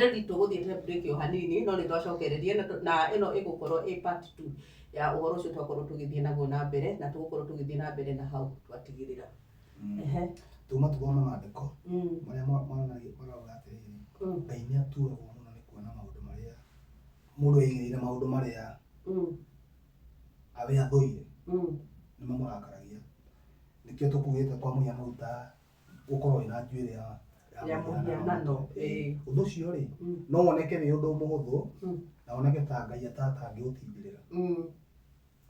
Erori tũgũthiĩte break o hanini no nĩ twacokereria na ĩno ĩgũkorwo ĩ part 2 ya ũhoro ũcio twakorwo tũgĩthiĩ naguo na mbere na tũgũkorwo tũgĩthiĩ na mbere na hau twatigĩrĩra. Ehe. Tuma tũthome maandĩko marĩa marauga atĩrĩrĩ, Ngai nĩ aturagwo mũno nĩ kuona maũndũ marĩa mũndũ eigĩrĩire, maũndũ marĩa we athũire nĩ mamũrakaragia. Nĩkĩo tũkugĩte kwa mũhiano rĩu ta gũkorwo wĩna njuĩrĩ ya mũhianano. Ũndũ ũcio rĩ, no woneke wĩ ũndũ mũhũthũ na woneke ta Ngai atangĩũtindĩrĩra.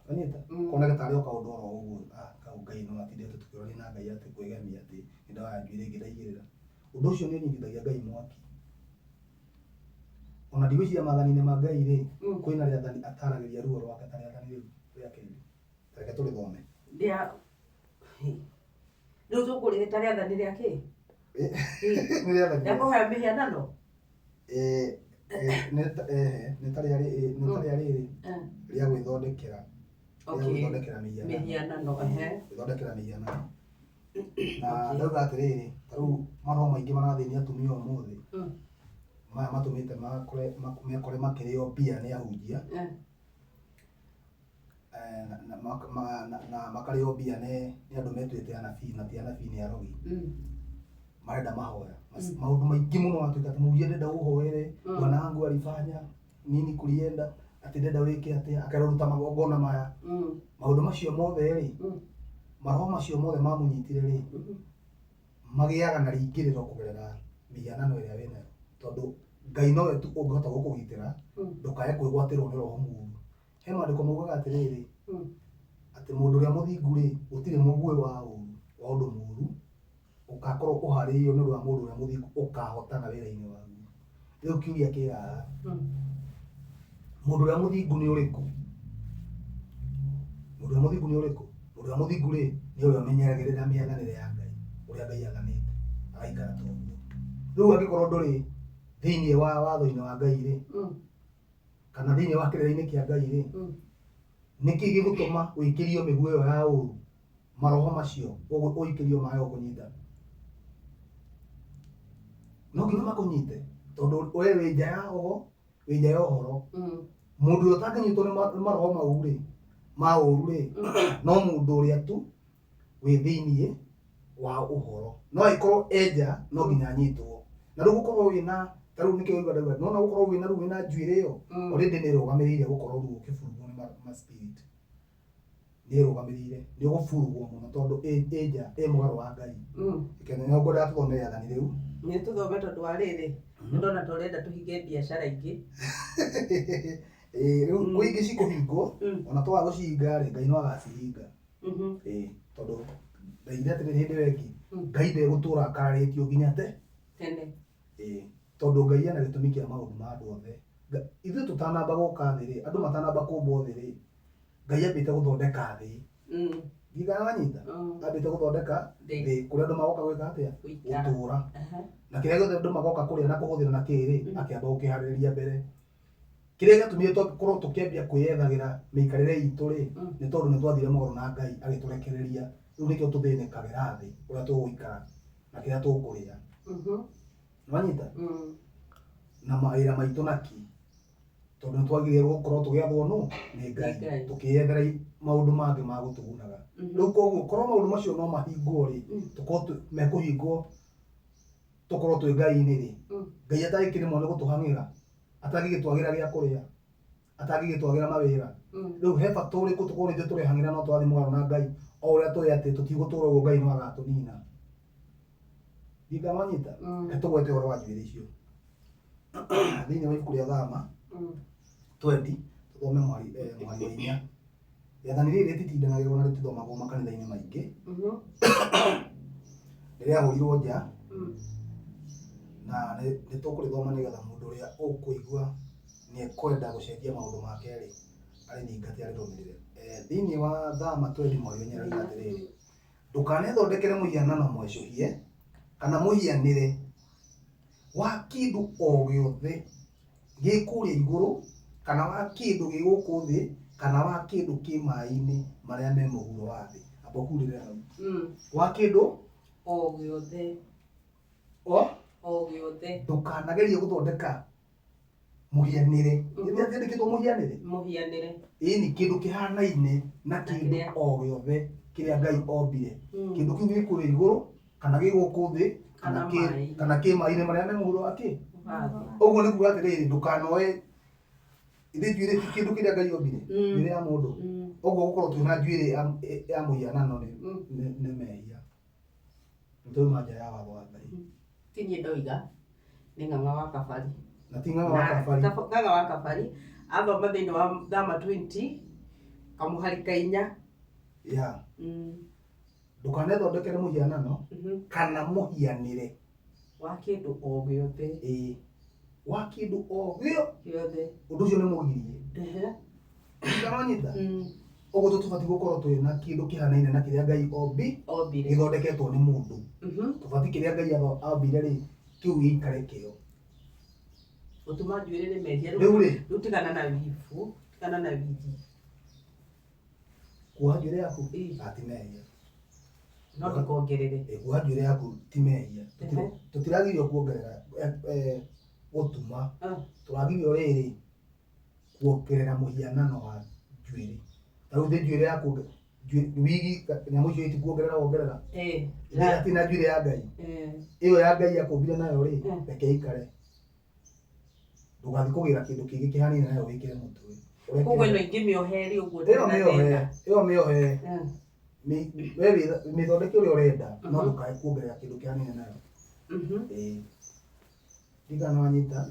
Wanyita? Koneke tarĩ o kaũndũ oro ũguo, ah, kau Ngai no atindĩte tũkĩũrania na Ngai atĩ kwĩgemia atĩ nĩ ndoya njuĩrĩ ĩngĩ ndaigĩrĩra. Ũndũ ũcio nĩ ũnyitithagia Ngai mwaki. Ona ndigwĩciria maathani-inĩ ma Ngai rĩ, kwĩna rĩathani ataragĩria ruo rwake ta rĩathani rĩu rĩa kerĩ. Reke tũrĩthome. Rĩa rĩu tũkũrĩhĩta rĩathani rĩa kĩ? Nĩ rĩathani Rĩa kũhoya mĩhianano? Nĩ ta rĩa nĩ ta rĩa rĩrĩ rĩa gwĩthondekera rĩa gwĩthondekera mĩhianano. Mĩhianano, ehe. Gwĩthondekera mĩhianano. Na ndauga atĩrĩrĩ, ta rĩu maroho maingĩ marathĩnia atumia ũmũthĩ, maya matũmĩte makore mekore makĩrĩo mbia nĩ ahunjia, na makarĩo mbia nĩ andũ metuĩte anabii na ti anabii nĩ arogi. Marenda mahoya. Maũndũ maingĩ mũno watuĩka atĩ mũhunjia ndenda ũhoere, bwana wangu alifanya nini kulienda, atĩ ndenda wĩke atĩa, akerwo ruta magongona maya. Maũndũ macio mothe rĩ, maroho macio mothe mamũnyitire rĩ, magĩaga na rĩingĩrĩro kũgerera mĩhianano ĩrĩa wĩnayo, tondũ Ngai nowe tu ũngĩhota gũkũgitĩra ndũkae kwĩgwatĩrwo nĩ roho mũũru. He maandĩko maugaga atĩrĩrĩ, atĩ mũndũ ũrĩa mũthingu rĩ, gũtirĩ mũguĩ wa ũru, wa ũndũ mũũru ũgakorwo ũharĩrĩirio nĩ ũndũ wa mũndũ ũrĩa mũthingu ũkahotana wĩra-inĩ waguo. Rĩu kĩũria kĩ haha, mũndũ ũrĩa mũthingu nĩ ũrĩkũ? Mũndũ ũrĩa mũthingu nĩ ũrĩkũ? Mũndũ ũrĩa mũthingu rĩ, nĩ ũrĩa ũmenyagĩrĩra mĩathanĩre ya Ngai, ũrĩa Ngai athanĩte, agaikara ta ũguo. Rĩu angĩkorwo ndũrĩ thĩiniĩ wa watho-inĩ wa Ngai rĩ, kana thĩiniĩ wa kĩrĩra-inĩ kĩa Ngai rĩ, nĩkĩ gĩgũtũma ũikĩrio mĩguĩ ĩyo ya ũru, maroho macio ũikĩrio maĩ ũkũnyita? No nginya makũnyite, tondũ we wĩ nja ya ũgo, wĩ nja ya ũhoro. Mũndũ ũrĩa ũtangĩnyitwo nĩ maroho mau rĩ, ma ũru rĩ, no mũndũ ũrĩa tu wĩ thĩiniĩ wa ũhoro. No angĩkorwo e nja, no nginya anyitwo. Na rĩu gũkorwo wĩna, ta rĩu nĩkĩo ũraigua ndauga, nĩwona gũkorwo wĩna rĩu wĩna njuĩrĩ ĩyo, already nĩ ĩrũgamĩrĩire gũkorwo rĩu ũkĩburugwo nĩ ma spirit. Nĩ ĩrũgamĩrĩire, nĩ ũgũburugwo mũno tondũ ĩ nja, ĩ mũgarũ wa Ngai. Reke nĩ ngwendaga tũthome rĩathani rĩu. Nĩ tũthome tondũ wa rĩrĩ, nĩ ndona ta ũrenda tũhinge biacara ingĩ. Ĩĩ, rĩu kwĩ ingĩ cikũhingwo, ona twaga gũcihinga rĩ, Ngai no agacihinga. Ĩĩ, tondũ ndoigire atĩrĩrĩ hĩndĩ ĩyo ĩngĩ, Ngai ndegũtũra akararĩtio nginya te. Tene. Ĩĩ, tondũ Ngai ena gĩtũmi kĩa maũndũ ma andũ othe. Ithuĩ tũtanamba gũka thĩ rĩ, andũ matanamba kũmbwo thĩ rĩ, Ngai ambĩte gũthondeka thĩ. Ndiũĩ kana wanyita? Ambĩte gũthondeka Thĩ. thĩ kũrĩa andũ magoka gwĩka atĩa? Gũikara. Gũtũra. Na kĩrĩa gĩothe andũ magoka kũrĩa na kũhũthĩra na kĩ rĩ, akĩamba gũkĩharĩrĩria mbere. Kĩrĩa gĩatũmire tũkorwo tũkĩambia kwĩyethagĩra mĩikarĩre itũ rĩ, nĩ tondũ nĩ twathire mũgarũ na Ngai agĩtũrekereria. Rĩu nĩkĩo tũthĩnĩkagĩra thĩ ũrĩa tũgũikara na kĩrĩa tũkũrĩa. Nĩwanyita? Na mawĩra maitũ na kĩ? Tondũ nĩ twagire gũkorwo tũgĩathwo nũ? Nĩ Ngai. Ngai. Tũkĩyethera maũndũ mangĩ ma gũtũgunaga. Rĩu koguo korwo maũndũ macio no mahingwo rĩ, tũkorwo mekũhingwo tũkorwo twĩ Ngai-inĩ rĩ, Ngai atangĩkĩremwo nĩ gũtũhang'ĩra, atangĩgĩtwagĩra gĩa kũrĩa, atangĩgĩtwagĩra mawĩra. Rĩu he bata ũrĩkũ tũkorwo nĩ ithuĩ tũrehang'ĩra no tũrathiĩ mũgarũ na Ngai o ũrĩa tũĩ atĩ tũtigũtũra ũguo Ngai no agatũnina. Ndiũĩ kana wanyita? Reke tũgwete ũhoro wa njuĩrĩ icio. Thĩinĩ wa ibuku rĩa Thama 20 tũthome mũhari mũhari wa 4. Rĩathani rĩrĩ rĩtitindanagĩrwo na rĩtithomagwo makanitha-inĩ maingĩ. Nĩ rĩahũrirwo nja na nĩ tũkũrĩthoma nĩgetha mũndũ ũrĩa ũkũigua nĩ ekwenda gũcenjia maũndũ make rĩ, arĩthingate arĩrũmĩrĩre. Thĩinĩ wa Thama 20 mũhari wa 4 rĩroiga atĩrĩrĩ, ndũkanethondekere mũhianano mwacũhie kana mũhianĩre wa kĩndũ o gĩothe gĩ kũrĩa igũrũ kana wa kĩndũ gĩ gũkũ thĩ kana wa kĩndũ kĩ maĩ-inĩ marĩa me mũhuro wa thĩ. Amba ũkurĩre hau. Wa kĩndũ O gĩothe. O? O gĩothe. Ndũkanagerie gũthondeka mũhianĩre. Githĩ atiandĩkĩtwo mũhianĩre? Mũhianĩre. Ĩni, kĩndũ kĩhanaine na kĩndũ kĩrĩa. O gĩothe kĩrĩa Ngai ombire. Mm. Kĩndũ kĩu gĩ kũrĩa igũrũ kana gĩ gũkũ thĩ kana Kana kĩ maĩ-inĩ. kana kĩ maĩ-inĩ marĩa me mũhuro wa kĩ. Wa thĩ. Ũguo nĩ kuga atĩrĩrĩ, ndũkanoe ithe njuĩrĩ ti kĩndũ kĩrĩa Ngai ombire, njuĩrĩ ya mũndũ. Ũguo gũkorwo twĩna njuĩrĩ ya mũhianano nĩ nĩ mehia. Nĩ twauma nja ya watho wa Ngai. Ti niĩ ndoiga, nĩ Ng'ang'a wa Kabari. Na ti Ng'ang'a wa Kabari. Ng'ang'a wa Kabari athoma thĩinĩ wa Thama 20 kamũhari ka 4. Ya. Ndũkanethondekere mũhianano kana mũhianĩre wa kĩndũ o gĩothe. Ĩĩ, wa kĩndũ o gĩo gĩothe. Ũndũ ũcio nĩ mũgirie. Kana wanyita? Ũguo tũtibatiĩ gũkorwo twĩna kĩndũ kĩhanaine na kĩrĩa Ngai ombi Ombire. Gĩthondeketwo nĩ mũndũ. Tũbatiĩ kĩrĩa Ngai ombire rĩ, kĩu gĩikare kĩo. Gũtuma njuĩrĩ nĩ mehia. Rĩu rĩ, Rĩu tigana na wibu, tigana na wigi. Kuoha njuĩrĩ yaku Ĩĩ. ti mehia. No ndũkongerere. Ĩ, kuoha njuĩrĩ yaku ti mehia. Tũtiragirio kuongerera, gũtuma. Tũragirio rĩrĩ, kuongerera mũhianano wa njuĩrĩ. Ta rĩu thĩ njuĩrĩ yaku wigi nyamũ icio itikuongerera wongerera. Ithe atina njuĩrĩ ya Ngai. Ĩyo ya Ngai akũmbire nayo rĩ, reke ĩikare. Ndũgathiĩ kũgĩra kĩndũ kĩngĩ kĩhanaine nayo wĩkĩre mũtwe. Ũreke- Koguo ĩno ingĩmĩohe rĩ ũguo Ĩyo ndĩna mĩohe, thĩna. ĩyo mĩohe. We mĩthondeke ũrĩa ũrenda, no ndũkae kuongerera kĩndũ kĩhanaine nayo. Ĩĩ. Ndirikana wanyita.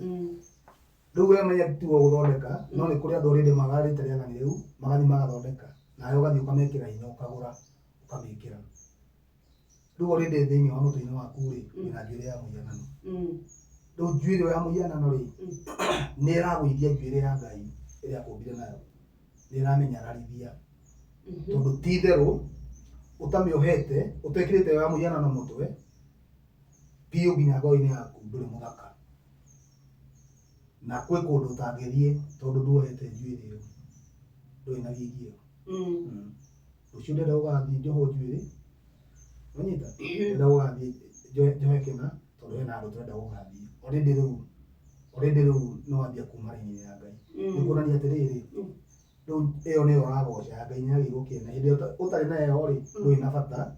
Rĩu we menya tiwe ũgũthondeka, no nĩ kũrĩ andũ already magarĩte rĩathani rĩu, magathiĩ magathondeka. Nawe ũgathiĩ ũkamekĩra hinya ũkagũra, ũkamĩkĩra. Rĩu already thĩinĩ wa mũtwe-inĩ waku rĩ, wĩna njuĩrĩ ya mũhianano. Rĩu njuĩrĩ ĩyo ya mũhianano rĩ, nĩ ĩragũithia njuĩrĩ ya Ngai ĩrĩa akũmbire nayo. Nĩ ĩramĩnyararithia. Tondũ ti itherũ, ũtamĩohete, ũtekĩrĩte ĩyo ya mũhianano mũtwe, biũ nginya ngoro-inĩ yaku ndũrĩ mũthaka. Na kwĩ kũndũ ũtangĩthiĩ tondũ nduohete njuĩrĩ ĩyo. Ndũrĩ na wigi ĩyo. Rũciũ ndĩrenda gũgathiĩ njohwo njuĩrĩ. Wanyita? Ndĩrenda gũgathiĩ njohe kĩna tondũ hena handũ tũrenda gũgathiĩ. Already rĩu nĩ wambia kuma raini-inĩ ya Ngai. Nĩ kuonania atĩrĩrĩ, rĩu ĩyo nĩyo ũragoca ya Ngai nĩ yagĩrĩirwo kĩene. Hĩndĩ ĩrĩa ũtarĩ nayo rĩ, ndũrĩ na bata.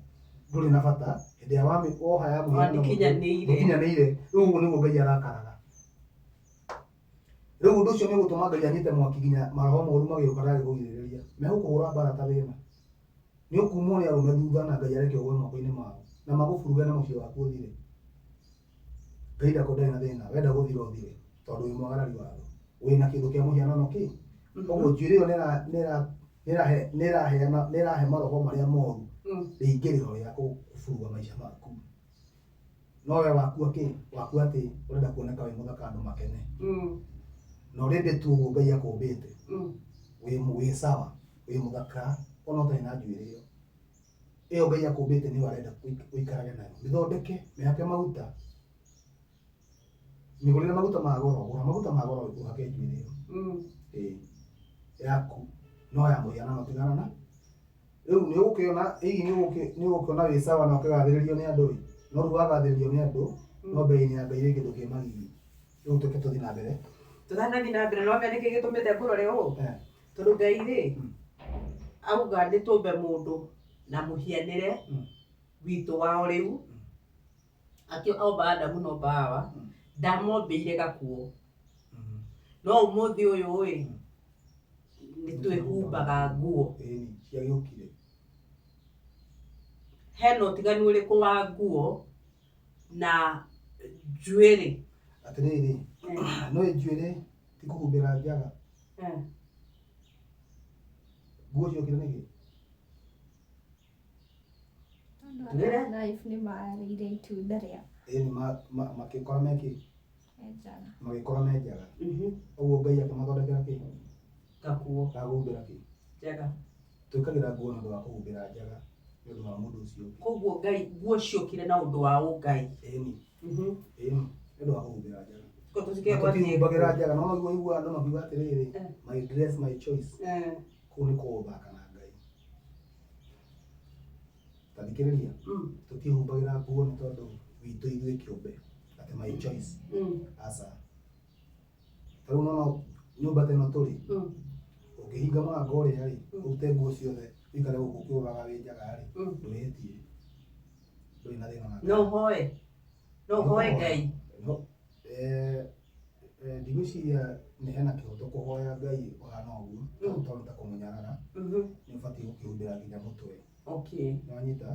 Ndũrĩ na bata. Hĩndĩ ĩrĩa woha ya mũhianano mũtwe, Ndũkinyanĩire. Ndũkinyanĩire. Rĩu ũguo nĩguo Ngai arakaraga. Rĩu ũndũ ũcio nĩ ũgũtũma Ngai anyite mwaki nginya maroho moru magĩũka ndangĩkũgirĩrĩria. Megũkũhũra mbara ta thĩna. Nĩ ũkumwo nĩ arũme thutha na Ngai areke ũgwe moko-inĩ mao na magũburuge na mũciĩ waku ũthire. Ngai ndakorwo ndarĩ na thĩna, wenda gũthira ũthire tondũ wĩ mwagarari watho. Wĩna kĩndũ kĩa mũhianano kĩ? Ũguo njuĩrĩ ĩyo nĩ ĩrahe maroho marĩa moru rĩingĩrĩro rĩa kũburuga maica maku. No we wakua kĩ? Wakua atĩ ũrenda kuoneka wĩ mũthaka andũ makene. Na already tu ũguo Ngai akũmbĩte. Wĩ sawa, wĩ mũthaka ona ũtarĩ na njuĩrĩ ĩyo. Ĩyo Ngai akũmbĩte nĩyo arenda ũikarage nayo. Mĩthondeke, mĩhake maguta. Mĩgũrĩre maguta ma goro, gũra maguta ma goro ũhake njuĩrĩ ĩyo. Ĩĩ. Yaku no ya mũhianano tigana na. Rĩu nĩ ũgũkĩona hihi nĩ ũgũkĩona wĩ sawa na ũkĩgathĩrĩrio nĩ andũ ĩ. No rĩu wagathĩrĩrio nĩ andũ, no mbere-inĩ ya Ngai wĩ kĩndũ kĩ magigi. Rĩu tũke tũthiĩ na mbere. Tũtanathiĩ na mbere, no wamenya nĩkĩ gĩtũmĩte ngũrore ũũ? Eh. Tondũ Ngai rĩ, auga nĩ tũmbe mũndũ na mũhianĩre witũ wa o rĩu. Akĩ omba Adamu na omba Hawa, ndamombĩire gakuo. No ũmũthĩ ũyũ ĩ, nĩ twĩhumbaga nguo. Ĩni, ciagĩũkire. Hena ũtiganu ũrĩkũ wa nguo na njuĩrĩ? Atĩrĩrĩ, no njuĩrĩ ti kũhumbĩra njaga. Nguo ciokire nĩkĩ? Tondũ Twĩre. Adam na Eve nĩ marĩire itunda rĩa Ĩni, makĩkora me kĩ? me njaga. Magĩkora me njaga. Ũguo Ngai akĩmathondekera kĩ? Gakuo. Ga kũhumbĩra kĩ? Njaga. Twĩkagĩra nguo nĩ ũndũ wa kũhumbĩra njaga nĩ ũndũ wa mũndũ ũcio ũngĩ. Koguo Ngai nguo ciokire na ũndũ wa ũngai. Ĩni, ĩni, nĩ ũndũ wa kũhumbĩra njaga. Ko Na tũtikegwatie. tũtihumbagĩra njaga, no noguo ũiguaga andũ makiuga atĩrĩrĩ, "My dress, my choice." Kũu nĩ kũũthaka na Ngai. Ta thikĩrĩria, tũtihumbagĩra nguo nĩ tondũ witũ ithuĩ kĩũmbe. Atĩ my choice. Aca. Ta rĩu nĩwona nyũmba ta ĩno tũrĩ, ũngĩhinga mũrango ũrĩa rĩ, ũrute nguo ciothe ũikare gũkũ ũkĩũrũraga wĩ njaga rĩ, ndũrĩhĩtie. Ndũrĩ na thĩna na Ngai. No ũhoe. No ũhoe Ngai. No, ndigwĩciria nĩ hena kĩhoto kũhoya Ngai ũhana ũguo, tondũ nĩ ta kũmũnyarara, nĩ ũbatiĩ gũkĩhumbĩra nginya mũtwe. Nĩwanyita?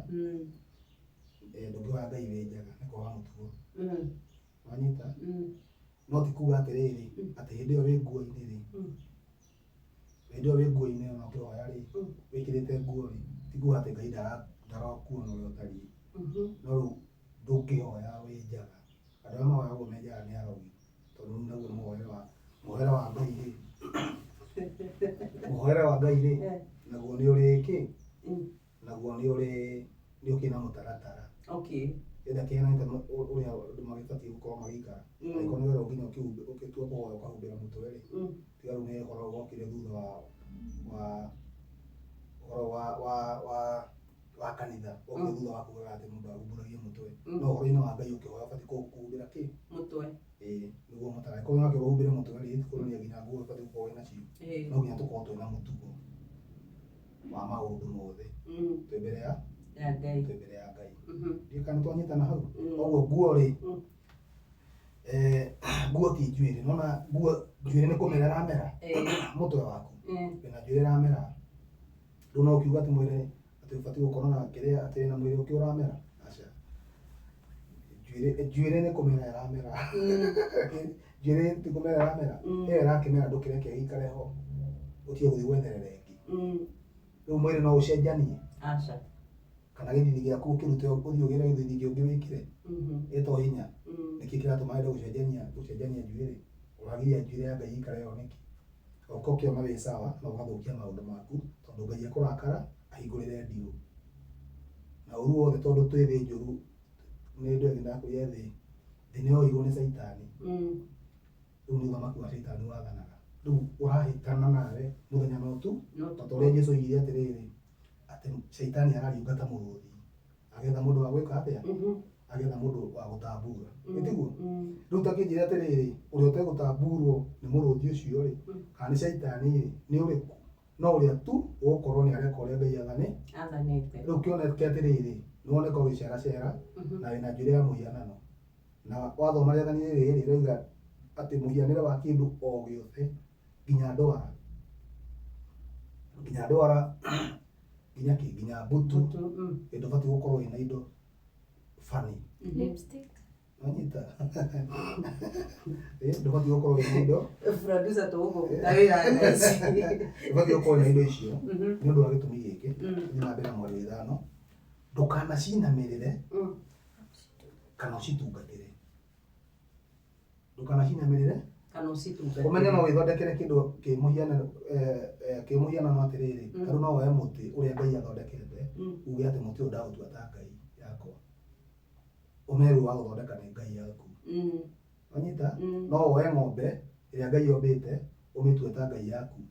Ndũngĩhoya Ngai wĩ njaga, nĩ kwaga mũtugo. Nĩwanyita? No ti kuga atĩrĩrĩ, atĩ hĩndĩ ĩyo wĩ nguo-inĩ rĩ, hĩndĩ ĩyo wĩ nguo-inĩ ona ũkĩhoya rĩ, wĩkĩrĩte nguo rĩ, ti kuga atĩ Ngai ndarakuona ũrĩa ũtariĩ. No rĩu ndũngĩhoya wĩ njaga. Andũ arĩa mahoyaga ũguo me njaga nĩ arogi, tondũ rĩu naguo nĩ mũhoere wa mũhoere wa Ngai rĩ, mũhoere wa Ngai rĩ, naguo nĩ ũrĩ kĩ? Naguo nĩ ũrĩ nĩ ũkĩrĩ na mũtaratara. Enda kĩhananĩte ũrĩa andũ magĩbatiĩ gũkorwo magĩikara. Angĩkorwo nĩ werwo nginya ũgĩtua kũhoya ũkahumbĩra mũtwe rĩ, tiga rĩu nĩ ũhoro wokire thutha wa wa ũhoro wa wa wa wa kanitha, wokire thutha wa kugaga atĩ mũndũ ahumbũragie mũtwe. No ũhoro-inĩ wa Ngai ũkĩhoya ũbatiĩ kũhumbĩra kĩ? Mũtwe. Ĩĩ, nĩguo mũtaratara. Angĩkorwo nĩ wakĩrwo ũhumbĩre mũtwe rĩ, ti kuonania nginya nguo ũbatiĩ gũkorwo wĩna cio. No nginya tũkorwo twĩna mũtugo wa maũndũ mothe twĩ mbere ya Ya Ngai. Twĩ mbere ya Ngai. Ndiũĩ kana twanyitana hau. Koguo nguo rĩ, nguo ti njuĩrĩ. Nĩwona nguo njuĩrĩ nĩ kũmera ĩramera mũtwe waku. Wĩna njuĩrĩ ĩramera. Rĩu no ũkiuga atĩ mwĩrĩ atĩ ũbatiĩ gũkorwo na kĩrĩa atĩ wĩna mwĩrĩ ũngĩ ũramera? Aca. Njuĩrĩ njuĩrĩ nĩ kũmera ĩramera. Njuĩrĩ ti kũmera ĩramera. Ĩyo ĩrakĩmera ndũkĩreke ĩikare ho ũtige gũthiĩ gwetherera ĩngĩ. Rĩu mwĩrĩ no ũcenjanie? Aca. Kana gĩthithi gĩaku ũkĩrute ũthiĩ ũgĩre gĩthithi kĩngĩ wĩkĩre? Ĩ to hinya? Nĩkĩ kĩratũma wende gũcenjania gũcenjania njuĩrĩ? Ũragiria njuĩrĩ ya Ngai ĩikare ho nĩkĩ? Ũka ũkĩona wĩ sawa na ũgathũkia maũndũ maku tondũ Ngai ekũrakara ahingũrĩre ndirũ. Na ũru wothe tondũ twĩ thĩ njũru, nĩ ndĩrĩ ndakwĩra thĩ, thĩ nĩ yoirwo nĩ caitani. Rĩu nĩ ũthamaki wa caitani wathanaga. Rĩu ũrahĩtana nawe mũthenya na ũtukũ, ta ũrĩa Jesũ oigire atĩrĩrĩ, atĩ caitani arariũnga ta mũrũthi, agetha mũndũ wa gwĩka atĩa? Agetha mũndũ wa gũtambura. Ĩ tiguo? Rĩu ta kĩnjĩre atĩrĩrĩ, ũrĩa ũtegũtamburwo nĩ mũrũthi ũcio rĩ, kana nĩ caitani rĩ, nĩ ũrĩkũ? No ũrĩa tu ũgũkorwo nĩ areka ũrĩa Ngai athanĩte. Rĩu kĩoneke atĩrĩrĩ, nĩ woneka ũgĩceracera na wĩna njuĩrĩ ya mũhianano. Na wathoma rĩathani rĩrĩ rĩ, rĩrauga atĩ mũhianĩre wa kĩndũ o gĩothe nginya ndwara, nginya ndwara, nginya kĩ, nginya mbutu, ndũbatiĩ gũkorwo wĩna indo funny. Lipstick. Wanyita? Ndũbatiĩ gũkorwo wĩna indo. Producer tũgũkũruta wĩra thaa ici. Ndũbatiĩ gũkorwo wĩna indo icio nĩ ũndũ wa gĩtũmi gĩkĩ. Thiĩ na mbere na mweri wa ithano. Ndũkanacinamĩrĩre kana ũcitungatĩre. Ndũkanacinamĩrĩre kana ũcitungatĩre. Ũmenye no wĩthondekere kĩndũ kĩ mũhianano kĩ mũhianano atĩrĩrĩ, ta rĩu no woe mũtĩ ũrĩa Ngai athondekete, uge atĩ mũtĩ ũyũ ndaũtua ta Ngai yakwa. Ũmenye rĩu wagũthondeka nĩ Ngai yaku. Wanyita? No woe ng'ombe ĩrĩa Ngai ombĩte ũmĩtue ta Ngai yaku.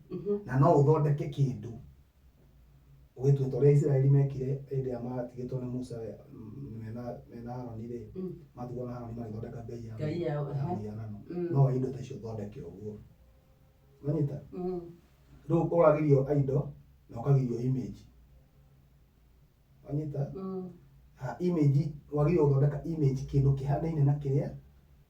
Na no ũthondeke kĩndũ ũgĩtue ta ũrĩa Isiraeli mekire hĩndĩ ĩrĩa matigĩtwo nĩ Musa mena Harũni rĩ, matigwo na Harũni magĩthondeka ngai ya Ngai yao, ya mũhianano. No woe indo ta icio ũthondeke ũguo. Wanyita? Rĩu ũragirio indo na ũkagirio image. Wanyita? Ha, image wagĩrĩirwo gũthondeka image kĩndũ kĩhanaine na kĩrĩa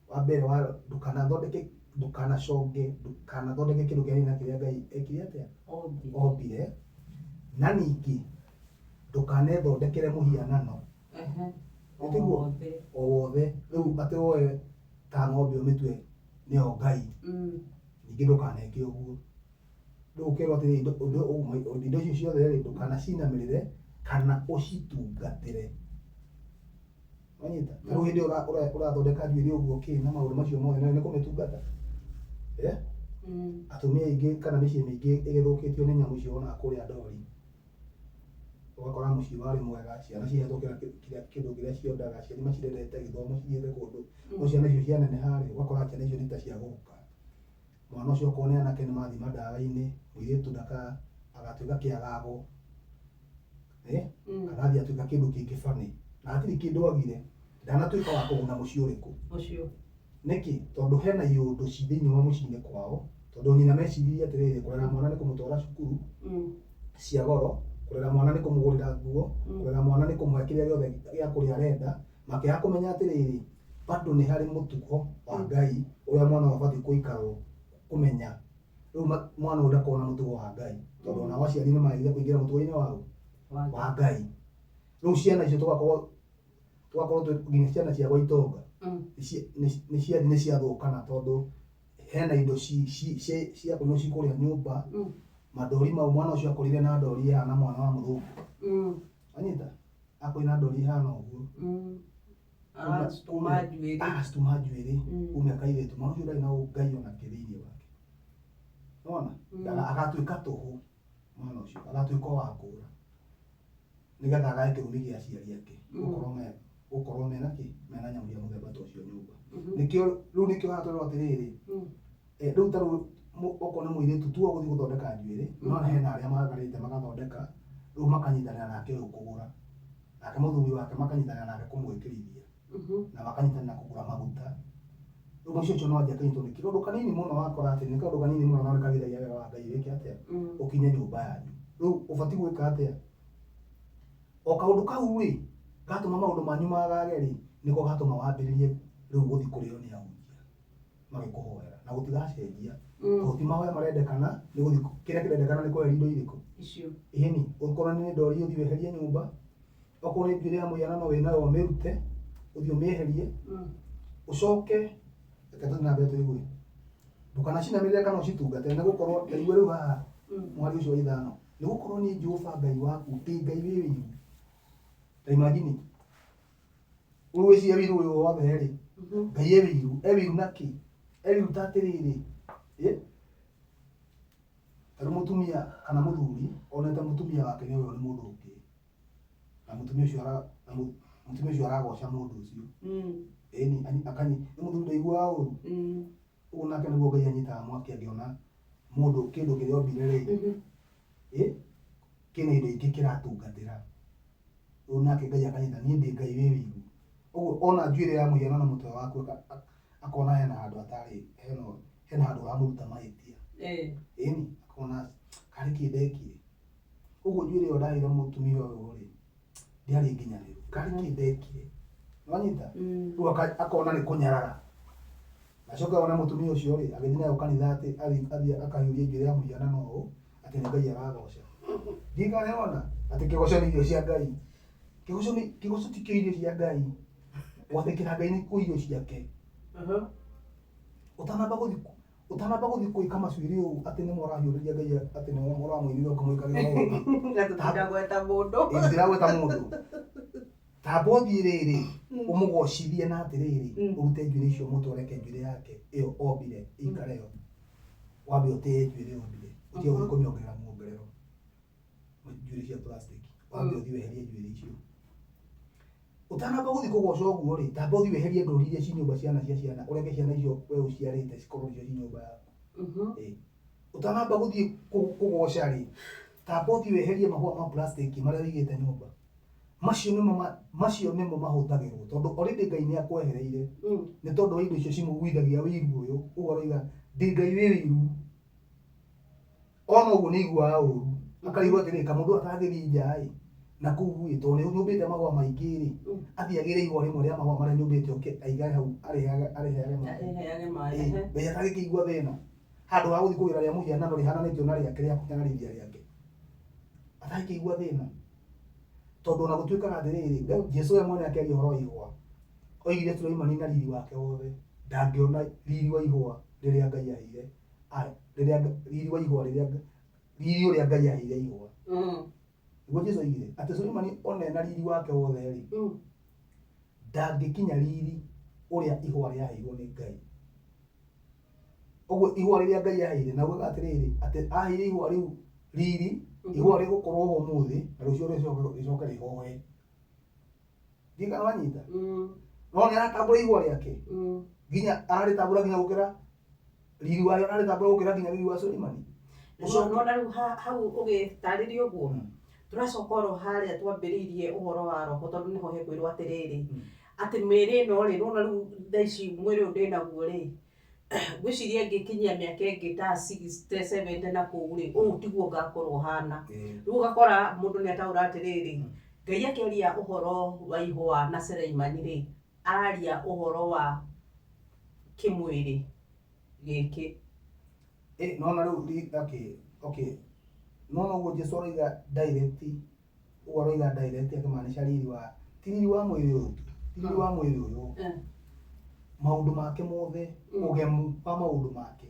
wa mbere wa ndũkanathondeke ndũkanaconge ndũkanathondeke kĩndũ kĩhanaine na kĩrĩa Ngai ekire atĩa? Ombire. Ombire. Na ningĩ ndũkanethondekere mũhianano. O Nĩtiguo? wothe. O wothe. Rĩu atĩ woe ta ng'ombe ũmĩtue nĩyo Ngai. Ningĩ ndũkaneke ũguo. Rĩu ũkerwo atĩrĩrĩ indo icio ciothe rĩ ndũkanacinamĩrĩre kana ũcitungatĩre. Wanyita? Ta rĩu hĩndĩ ĩyo ũrathondeka njuĩrĩ ũguo kĩ na maũndũ macio mothe nĩ kũmĩtungata? Eh? Atumia aingĩ kana mĩciĩ mĩingĩ ĩgĩthũkĩtio nĩ nyamũ icio wonaga kũrĩa ndori. Ũgakora mũciĩ warĩ mwega, ciana cihetwo kĩrĩa kĩndũ kĩrĩa ciondaga, aciari macirerete gĩthomo cithiĩte kũndũ, no ciana icio cianeneha rĩ, ũgakora ciana icio nĩ ta ciagũrũka. Mwana ũcio okorwo nĩ anake nĩ mathiĩ mandawa-inĩ, mũirĩtu ndaka agatuĩka kĩagago, kana athiĩ atuĩka kĩndũ kĩngĩ funny, na hatirĩ kĩndũ agire, Ndanatuĩka wa kũguna mũciĩ ũrĩkũ? Ũcio. Nĩkĩ? Tondũ hena iũndũ ci thĩinĩ wa mũciĩ-inĩ kwao, tondũ nyina meciririe atĩrĩrĩ, kũrera mwana nĩ kũmũtwara cukuru cia goro, kũrera mwana nĩ kũmũgũrĩra nguo, kũrera mwana nĩ kũmũhe kĩrĩa gĩothe gĩa kũrĩa arenda, makĩaga kũmenya atĩrĩrĩ, bado nĩ harĩ mũtugo wa Ngai ũrĩa mwana ũyũ abatiĩ gũikarwo kũmenya. Rĩu mwana ũyũ ndakoragwo na mũtugo wa Ngai, tondũ onao aciari nĩ maregire kũingĩra mũtugo-inĩ wa ũ? Wa Ngai. Rĩu ciana icio tũgakorwo nginya ciana cia gwa itonga nĩ ciathiĩ nĩ ciathũkana tondũ hena indo ciakorirwo ci kũrĩa nyũmba, mandori mau mwana ũcio akorire na ndori ĩhana mwana wa mũthũngũ. Wanyita? Akorire na ndori ĩhana ũguo. Aracituma njuĩrĩ. Agacituma njuĩrĩ ume kairĩtu. Mwana ũcio ndarĩ na ũngai ona kĩ thĩinĩ wake. Nĩwona? Agatuĩka tũhũ mwana ũcio, agatuĩka o wa kũũra nĩgetha agae kĩrumi gĩa aciari ake gũkorwo mena kĩ, mena nyamũ cia mũthemba ta ũcio nyũmba. Nĩkĩo rĩu nĩkĩo haha tũrerwo atĩrĩrĩ, rĩu ta rĩu okorwo nĩ mũirĩtu tu ũgũthiĩ gũthondeka njuĩrĩ, no hena arĩa magarĩte magathondeka, rĩu makanyitanĩra nake ũyũ kũgũra, nake mũthuri wake makanyitanĩra nake kũmwĩkĩrithia, na makanyitanĩra kũgũra maguta. Rĩu mũciĩ ũcio no anjie akanyitwo nĩ kaũndũ kanini mũno, wakora atĩ nĩ kaũndũ kanini mũno no nĩ kagiragia wega wa Ngai wĩke atĩa, ũkinye nyũmba yanyu. Rĩu ũbatiĩ gwĩka atĩa? O kaũndũ kau rĩ, gatũma maũndũ manyu magage rĩ, nĩko gatũma wambĩrĩrie rĩu gũthiĩ kũrĩo nĩ ahunjia magĩkũhoera, na gũtigacenjia. Tondũ ti mahoya marendekana, nĩ gũthiĩ kĩrĩa kĩrendekana nĩ kweheria indo irĩkũ? Icio. Ĩni, okorwo nĩ ndori ũthiĩ weherie nyũmba, okorwo nĩ njuĩrĩ ya mũhianano wĩnayo ũmĩrute, ũthiĩ ũmĩeherie, ũcoke, reke tũthiĩ na mbere tũigue. Ndũkanacinamĩrĩre kana ũcitungate, nĩ gũkorwo ta igua rĩu haha mũhari ũcio wa 5, nĩ gũkorwo niĩ Jehova Ngai waku ndĩ Ngai wĩ ũiru. Ta imagine, rĩu wĩcirie ũiru ũyũ wothe rĩ, Ngai e ũiru, e ũiru na kĩ? E ũiru ta atĩrĩrĩ, ta rĩu mũtumia kana mũthuri onete mũtumia wake nĩ ũyũ nĩ mũndũ ũngĩ, na mũtumia ũcio na mũtumia ũcio aragoca mũndũ ũcio. Ĩni, akanyi, nĩ mũthuri ndaiguaga ũru. Ũguo nake nĩguo Ngai anyitaga mwaki angĩona mũndũ kĩndũ kĩrĩa ombire rĩ, kĩna indo ingĩ kĩratungatĩra. Rĩu nake Ngai akanyita, niĩ ndĩ Ngai wĩ ũiru. Ũguo ona njuĩrĩ ya mũhianano mũtwe waku akona hena handũ atarĩ, hena handũ ũramũruta mahĩtia. Ĩni, akona karĩ kĩ ndekire. Ũguo njuĩrĩ ĩyo ndaheire mũtumia ũyũ rĩ, ndĩarĩ nginyanĩru. Karĩ kĩ ndekire. Nĩwanyita? Rĩu akona nĩ kũnyarara. Acoke one mũtumia ũcio rĩ, agĩthiĩ nayo kanitha atĩ athiĩ akahiũria njuĩrĩ ya mũhianano ũũ, atĩ nĩ Ngai aragoca. Ndiũĩ kana nĩwona atĩ kĩgoco nĩ irio cia Ngai. Kĩgoco nĩ, kĩgoco ti kĩo irio cia Ngai. Gwathĩkĩra Ngai nĩ kuo irio ciake. Ũtanamba gũthiĩ ũtanamba gũthiĩ gwĩka macuĩrĩ ũũ atĩ nĩmo ũrahiũrĩria Ngai atĩ nĩmo ũramũinĩra ũkĩmwĩkagĩra ũũ. Na tũtiragweta mũndũ. Ĩĩ, tũtiragweta mũndũ. Tamba ũthiĩ rĩrĩ, ũmũgocithie na atĩrĩrĩ, ũrute njuĩrĩ icio mũtwe ũreke njuĩrĩ yake ĩyo ombire ĩikare yo. Wambe ũtĩe njuĩrĩ ombire, ũtige gũthiĩ kũmĩongerera muongerero njuĩrĩ cia plastic. Wambe ũthiĩ weherie njuĩrĩ icio. Ũtanamba gũthiĩ kũgoca ũguo rĩ, tamba ũthiĩ weherie ndũri iria ci nyũmba ciana cia ciana, ũreke ciana icio we ũciarĩte cikorwo nĩcio ci nyũmba yaku. Ĩĩ. Ũtanamba gũthiĩ kũgoca rĩ, tamba ũthiĩ weherie mahũa ma plastic marĩa ũigĩte nyũmba. Macio nĩmo macio nĩmo mahũthagĩrwo tondũ already Ngai nĩ akwehereire. Nĩ tondũ wa indo icio cimũguithagia ũiru ũyũ, ũguo aroiga ndĩ Ngai wĩ ũiru. Ona ũguo nĩ aiguaga ũru, akarigwo atĩrĩrĩ, kamũndũ atangĩthiĩ nja ĩ, na kũu ĩ, tondũ nĩ nyũmbĩte mahũa maingĩ rĩ, athiĩ agĩre ihũa rĩmwe rĩa mahũa marĩa nyũmbĩte oke aigage hau arĩheage maĩ. Arĩheage maĩ. Ĩ, Ngai atangĩkĩigua thĩna, handũ ha gũthiĩ kũgĩra rĩa mũhianano rĩhananĩtio na rĩake rĩa kũnyararithia rĩake, atangĩkĩigua thĩna. Tondũ ona gũtuĩkaga atĩrĩrĩ, Jesũ we mwene akĩaria ũhoro wa ihũa, oigire Suleimani na riri wake wothe, ndangĩona riri wa ihũa rĩrĩa Ngai aheire, rĩrĩa riri wa ihũa rĩrĩa riri ũrĩa Ngai aheire ihũa. Nĩguo Jesũ oigire, atĩ Suleimani ona ena riri wake wothe rĩ, ndangĩkinya riri ũrĩa ihũa rĩaheirwo nĩ Ngai. Ũguo ihũa rĩrĩa Ngai aheire, na ugaga atĩrĩrĩ, atĩ aheire ihũa rĩu riri, ihũa rĩgũkorwo ho ũmũthĩ, na rũciũ rĩcoke rĩhohe. Ndiũĩ kana wanyita? No nĩ aratambũra ihũa rĩake. Nginya ararĩtambũra nginya gũkĩra riri warĩo, ararĩtambũra gũkĩra nginya riri wa Suleimani. Nona rĩu hau ũgĩtarĩria ũguo, tũracoka oro harĩa twambĩrĩirie ũhoro wa roho, tondũ nĩho hekwĩrwo atĩrĩrĩ, Atĩ mĩĩrĩ ĩno rĩ, nĩwona rĩu thaa ici mwĩrĩ ũyũ ndĩnaguo rĩ, ngwĩciria ngĩkinyia mĩaka ĩngĩ ta 60 70 na kũu rĩ, ũũ tiguo ngakorwo hana. Rĩu ũgakora mũndũ nĩ ataũra atĩrĩrĩ, Ngai akĩaria ũhoro wa ihũa na Seleimani rĩ, araria ũhoro wa kĩmwĩrĩ gĩkĩ. Nona rĩu okay, okay. Nona ũguo Jesu aroiga direct, ũguo aroiga direct akĩmaanisha riri wa, ti riri wa mwĩrĩ ũyũ tu, ti riri wa mwĩrĩ ũyũ. Maũndũ make mothe, ũgemu wa maũndũ make.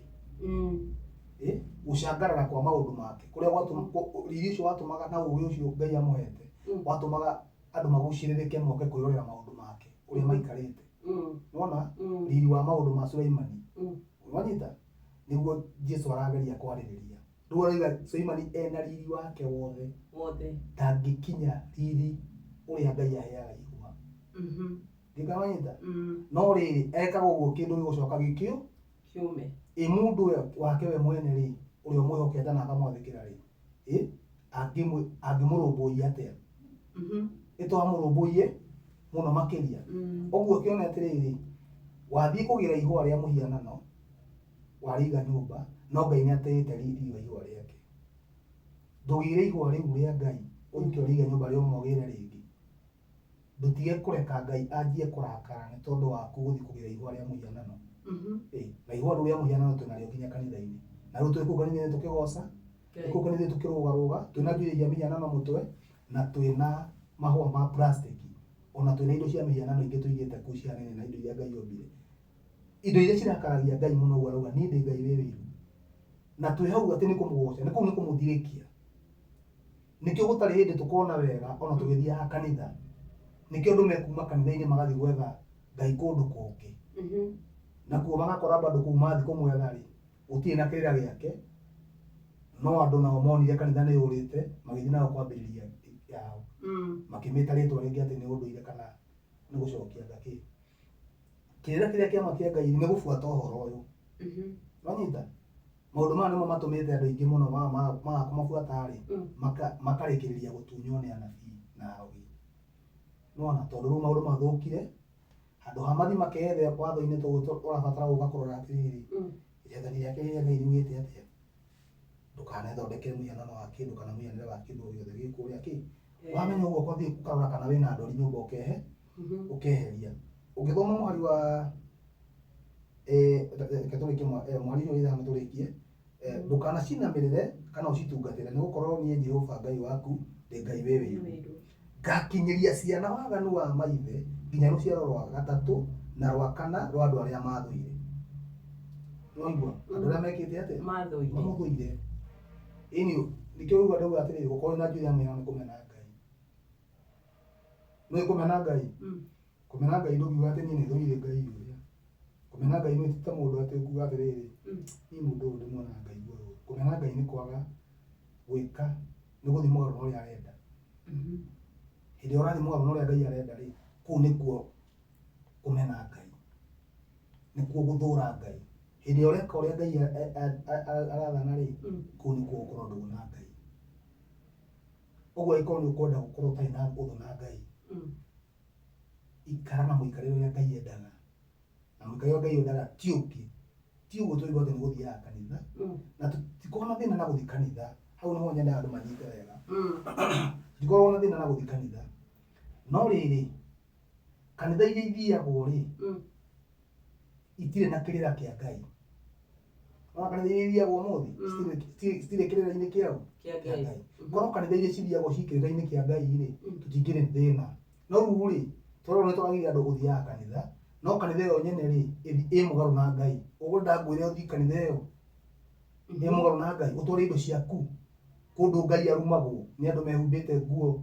Gũcangarara kwa maũndũ make, kũrĩa riri ũcio watũmaga na ũgĩ ũcio Ngai amũhete, watũmaga andũ magucĩrĩrĩke moke kwĩrorera maũndũ make, ũrĩa maikarĩte. Nĩwona? Riri wa maũndũ ma Suleimani. Wanyita? Nĩguo Jesu arageria kwarĩrĩria. Rĩu aroiga Suleimani ena riri wake wothe. Wothe. Ndangĩkinya riri ũrĩa Ngai aheaga ihũa. Ndikawanyita? No rĩrĩ, ekaga ũguo kĩndũ gĩgũcoka gĩkĩũ Kĩũme. Ĩ mũndũ we wake we mwene rĩ, ũrĩa ũmwĩhokete na akamwathĩkĩra rĩ, ĩ angĩmũrũmbũiya atĩa? Ĩ to amũrũmbũiye mũno makĩria. Ũguo ũkĩona atĩrĩrĩ, wathiĩ kũgĩra ihũa rĩa mũhianano, warĩiga nyũmba, no Ngai nĩ atĩĩte riri wa ihũa rĩake. Ndũgĩre ihũa rĩu rĩa Ngai, ũke ũrĩige nyũmba rĩoma ũgĩre rĩngĩ. Ndũtige kũreka Ngai anjie kũrakara nĩ tondũ waku gũthiĩ kũgĩra ihũa rĩa mũhianano. Na ihũa rĩu rĩa mũhianano twĩnarĩo nginya kanitha-inĩ. Na rĩu twĩ kũu kanitha-inĩ tũkĩgoca, twĩ kũu kanitha-inĩ tũkĩrũgarũga, twĩna njuĩrĩ cia mĩhianano mũtwe, na twĩna mahũa ma plastic, ona twĩna indo cia mĩhianano ingĩ tũigĩte kũu cihanaine na indo iria Ngai ombire. Indo iria cirakaragia Ngai mũno ũguo arauga niĩ ndĩ Ngai wĩ wĩiru. Na twĩ hau atĩ nĩ kũmũgoca, nĩ kũu nĩ kũmũthirĩkia. Nĩkĩo gũtarĩ hĩndĩ tũkona wega ona tũgĩthiaga kanitha. Nĩkĩo andũ mekuma kanitha-inĩ magathiĩ gwetha Ngai kũndũ kũngĩ. Nakuo magakora bado kũu mathiĩ kũmwetha rĩ, gũtirĩ na kĩrĩra gĩake, no andũ nao monire kanitha nĩ yũrĩte, magĩthiĩ nao kwambĩrĩria yao. Makĩmĩta rĩtwa rĩngĩ atĩ nĩ ũndũire kana nĩ gũcokia ngakĩ. Kĩrĩra kĩrĩa kĩama kĩa Ngai nĩ gũbuata ũhoro ũyũ. Wanyita? Maũndũ maya nĩmo matũmĩte andũ aingĩ mũno maga kũmabuata rĩ, makarĩkĩrĩria gũtunywo nĩ anabii na arogi. Nĩwona? Tondũ rĩu maũndũ mathũkire, handũ ha mathiĩ makeyethe watho-inĩ ũrabatara gũka kũrora atĩrĩrĩ, rĩathani rĩa kerĩ rĩa Ngai riugĩte atĩa? Ndũkanethondekere mũhianano wa kĩndũ kana mũhianĩre wa kĩndũ o gĩothe gĩ kũrĩa kĩ. Wamenya ũguo ũgathiĩ ũkarora kana wĩna ndwari nyũmba ũkeheria. Ũngĩthoma mũhari wa reke tũrĩkie mũhari ũcio wa ithano tũrĩkie. Ndũkanacinamĩrĩre kana ũcitungatĩre, nĩ gũkorwo niĩ Jehova Ngai waku ndĩ Ngai wĩ wĩiru. Ngakinyĩria ciana waganu wa maithe nginya rũciaro rwa gatatũ na rwa kana rwa andũ arĩa mathũire. Nĩwaigua? Andũ arĩa mekĩte atĩa? Mathũire. Mamũthũire. Ĩni nĩkĩo ũigua ndauga atĩrĩrĩ, gũkorwo wĩna njuĩrĩ ya mũhiano nĩ kũmena Ngai. Nĩũĩ kũmena Ngai? Kũmena Ngai ndũngiuga atĩ niĩ nĩthũire Ngai ũrĩa. Kũmena Ngai nĩ ti ta mũndũ atĩ ũkuga atĩrĩrĩ, niĩ mũndũ ũyũ ndĩmuonaga ngaigua ũru. Kũmena Ngai nĩ kwaga gwĩka, nĩ gũthiĩ mũgarũ na ũrĩa arenda. Hĩndĩ ĩrĩa ũrathiĩ mũgarũ na ũrĩa Ngai arenda rĩ, kũu nĩkuo kũmena Ngai. Nĩkuo gũthũra Ngai. Hĩndĩ ĩrĩa ũreka ũrĩa Ngai arathana rĩ, kũu nĩkuo gũkorwo ndũgũ na Ngai. Ũguo angĩkorwo nĩ ũkwenda gũkorwo ũtarĩ na ũthũ na Ngai, ikara na mũikarĩre ũrĩa Ngai endaga. Na mũikarĩre ũrĩa Ngai endaga ti ũngĩ, ti ũguo tũigua atĩ nĩ gũthiaga kanitha. Na tũtikoragwo na thĩna na gũthiĩ kanitha. Hau nĩho nyendaga andũ manyite wega. Tũtikoragwo na thĩna na gũthiĩ kanitha. No rĩrĩ, kanitha iria ithiagwo rĩ, itirĩ na kĩrĩra kĩa Ngai. Wona kanitha iria ithiagwo ũmũthĩ, citirĩ kĩrĩra-inĩ kĩa ũ? Kĩa Kĩa Ngai. Ngai. Korwo kanitha iria cithiagwo ci kĩrĩra-inĩ kĩa Ngai rĩ, tũtingĩrĩ thĩna. No rĩu rĩ, tondũ nĩ tũragiria andũ gũthiaga kanitha, no kanitha ĩyo nyene rĩ, ĩ mũgarũ na Ngai. Ũguo ndangwĩre ũthiĩ kanitha ĩyo ĩ mũgarũ na Ngai, ũtware indo ciaku kũndũ Ngai arumagwo nĩ andũ mehumbĩte nguo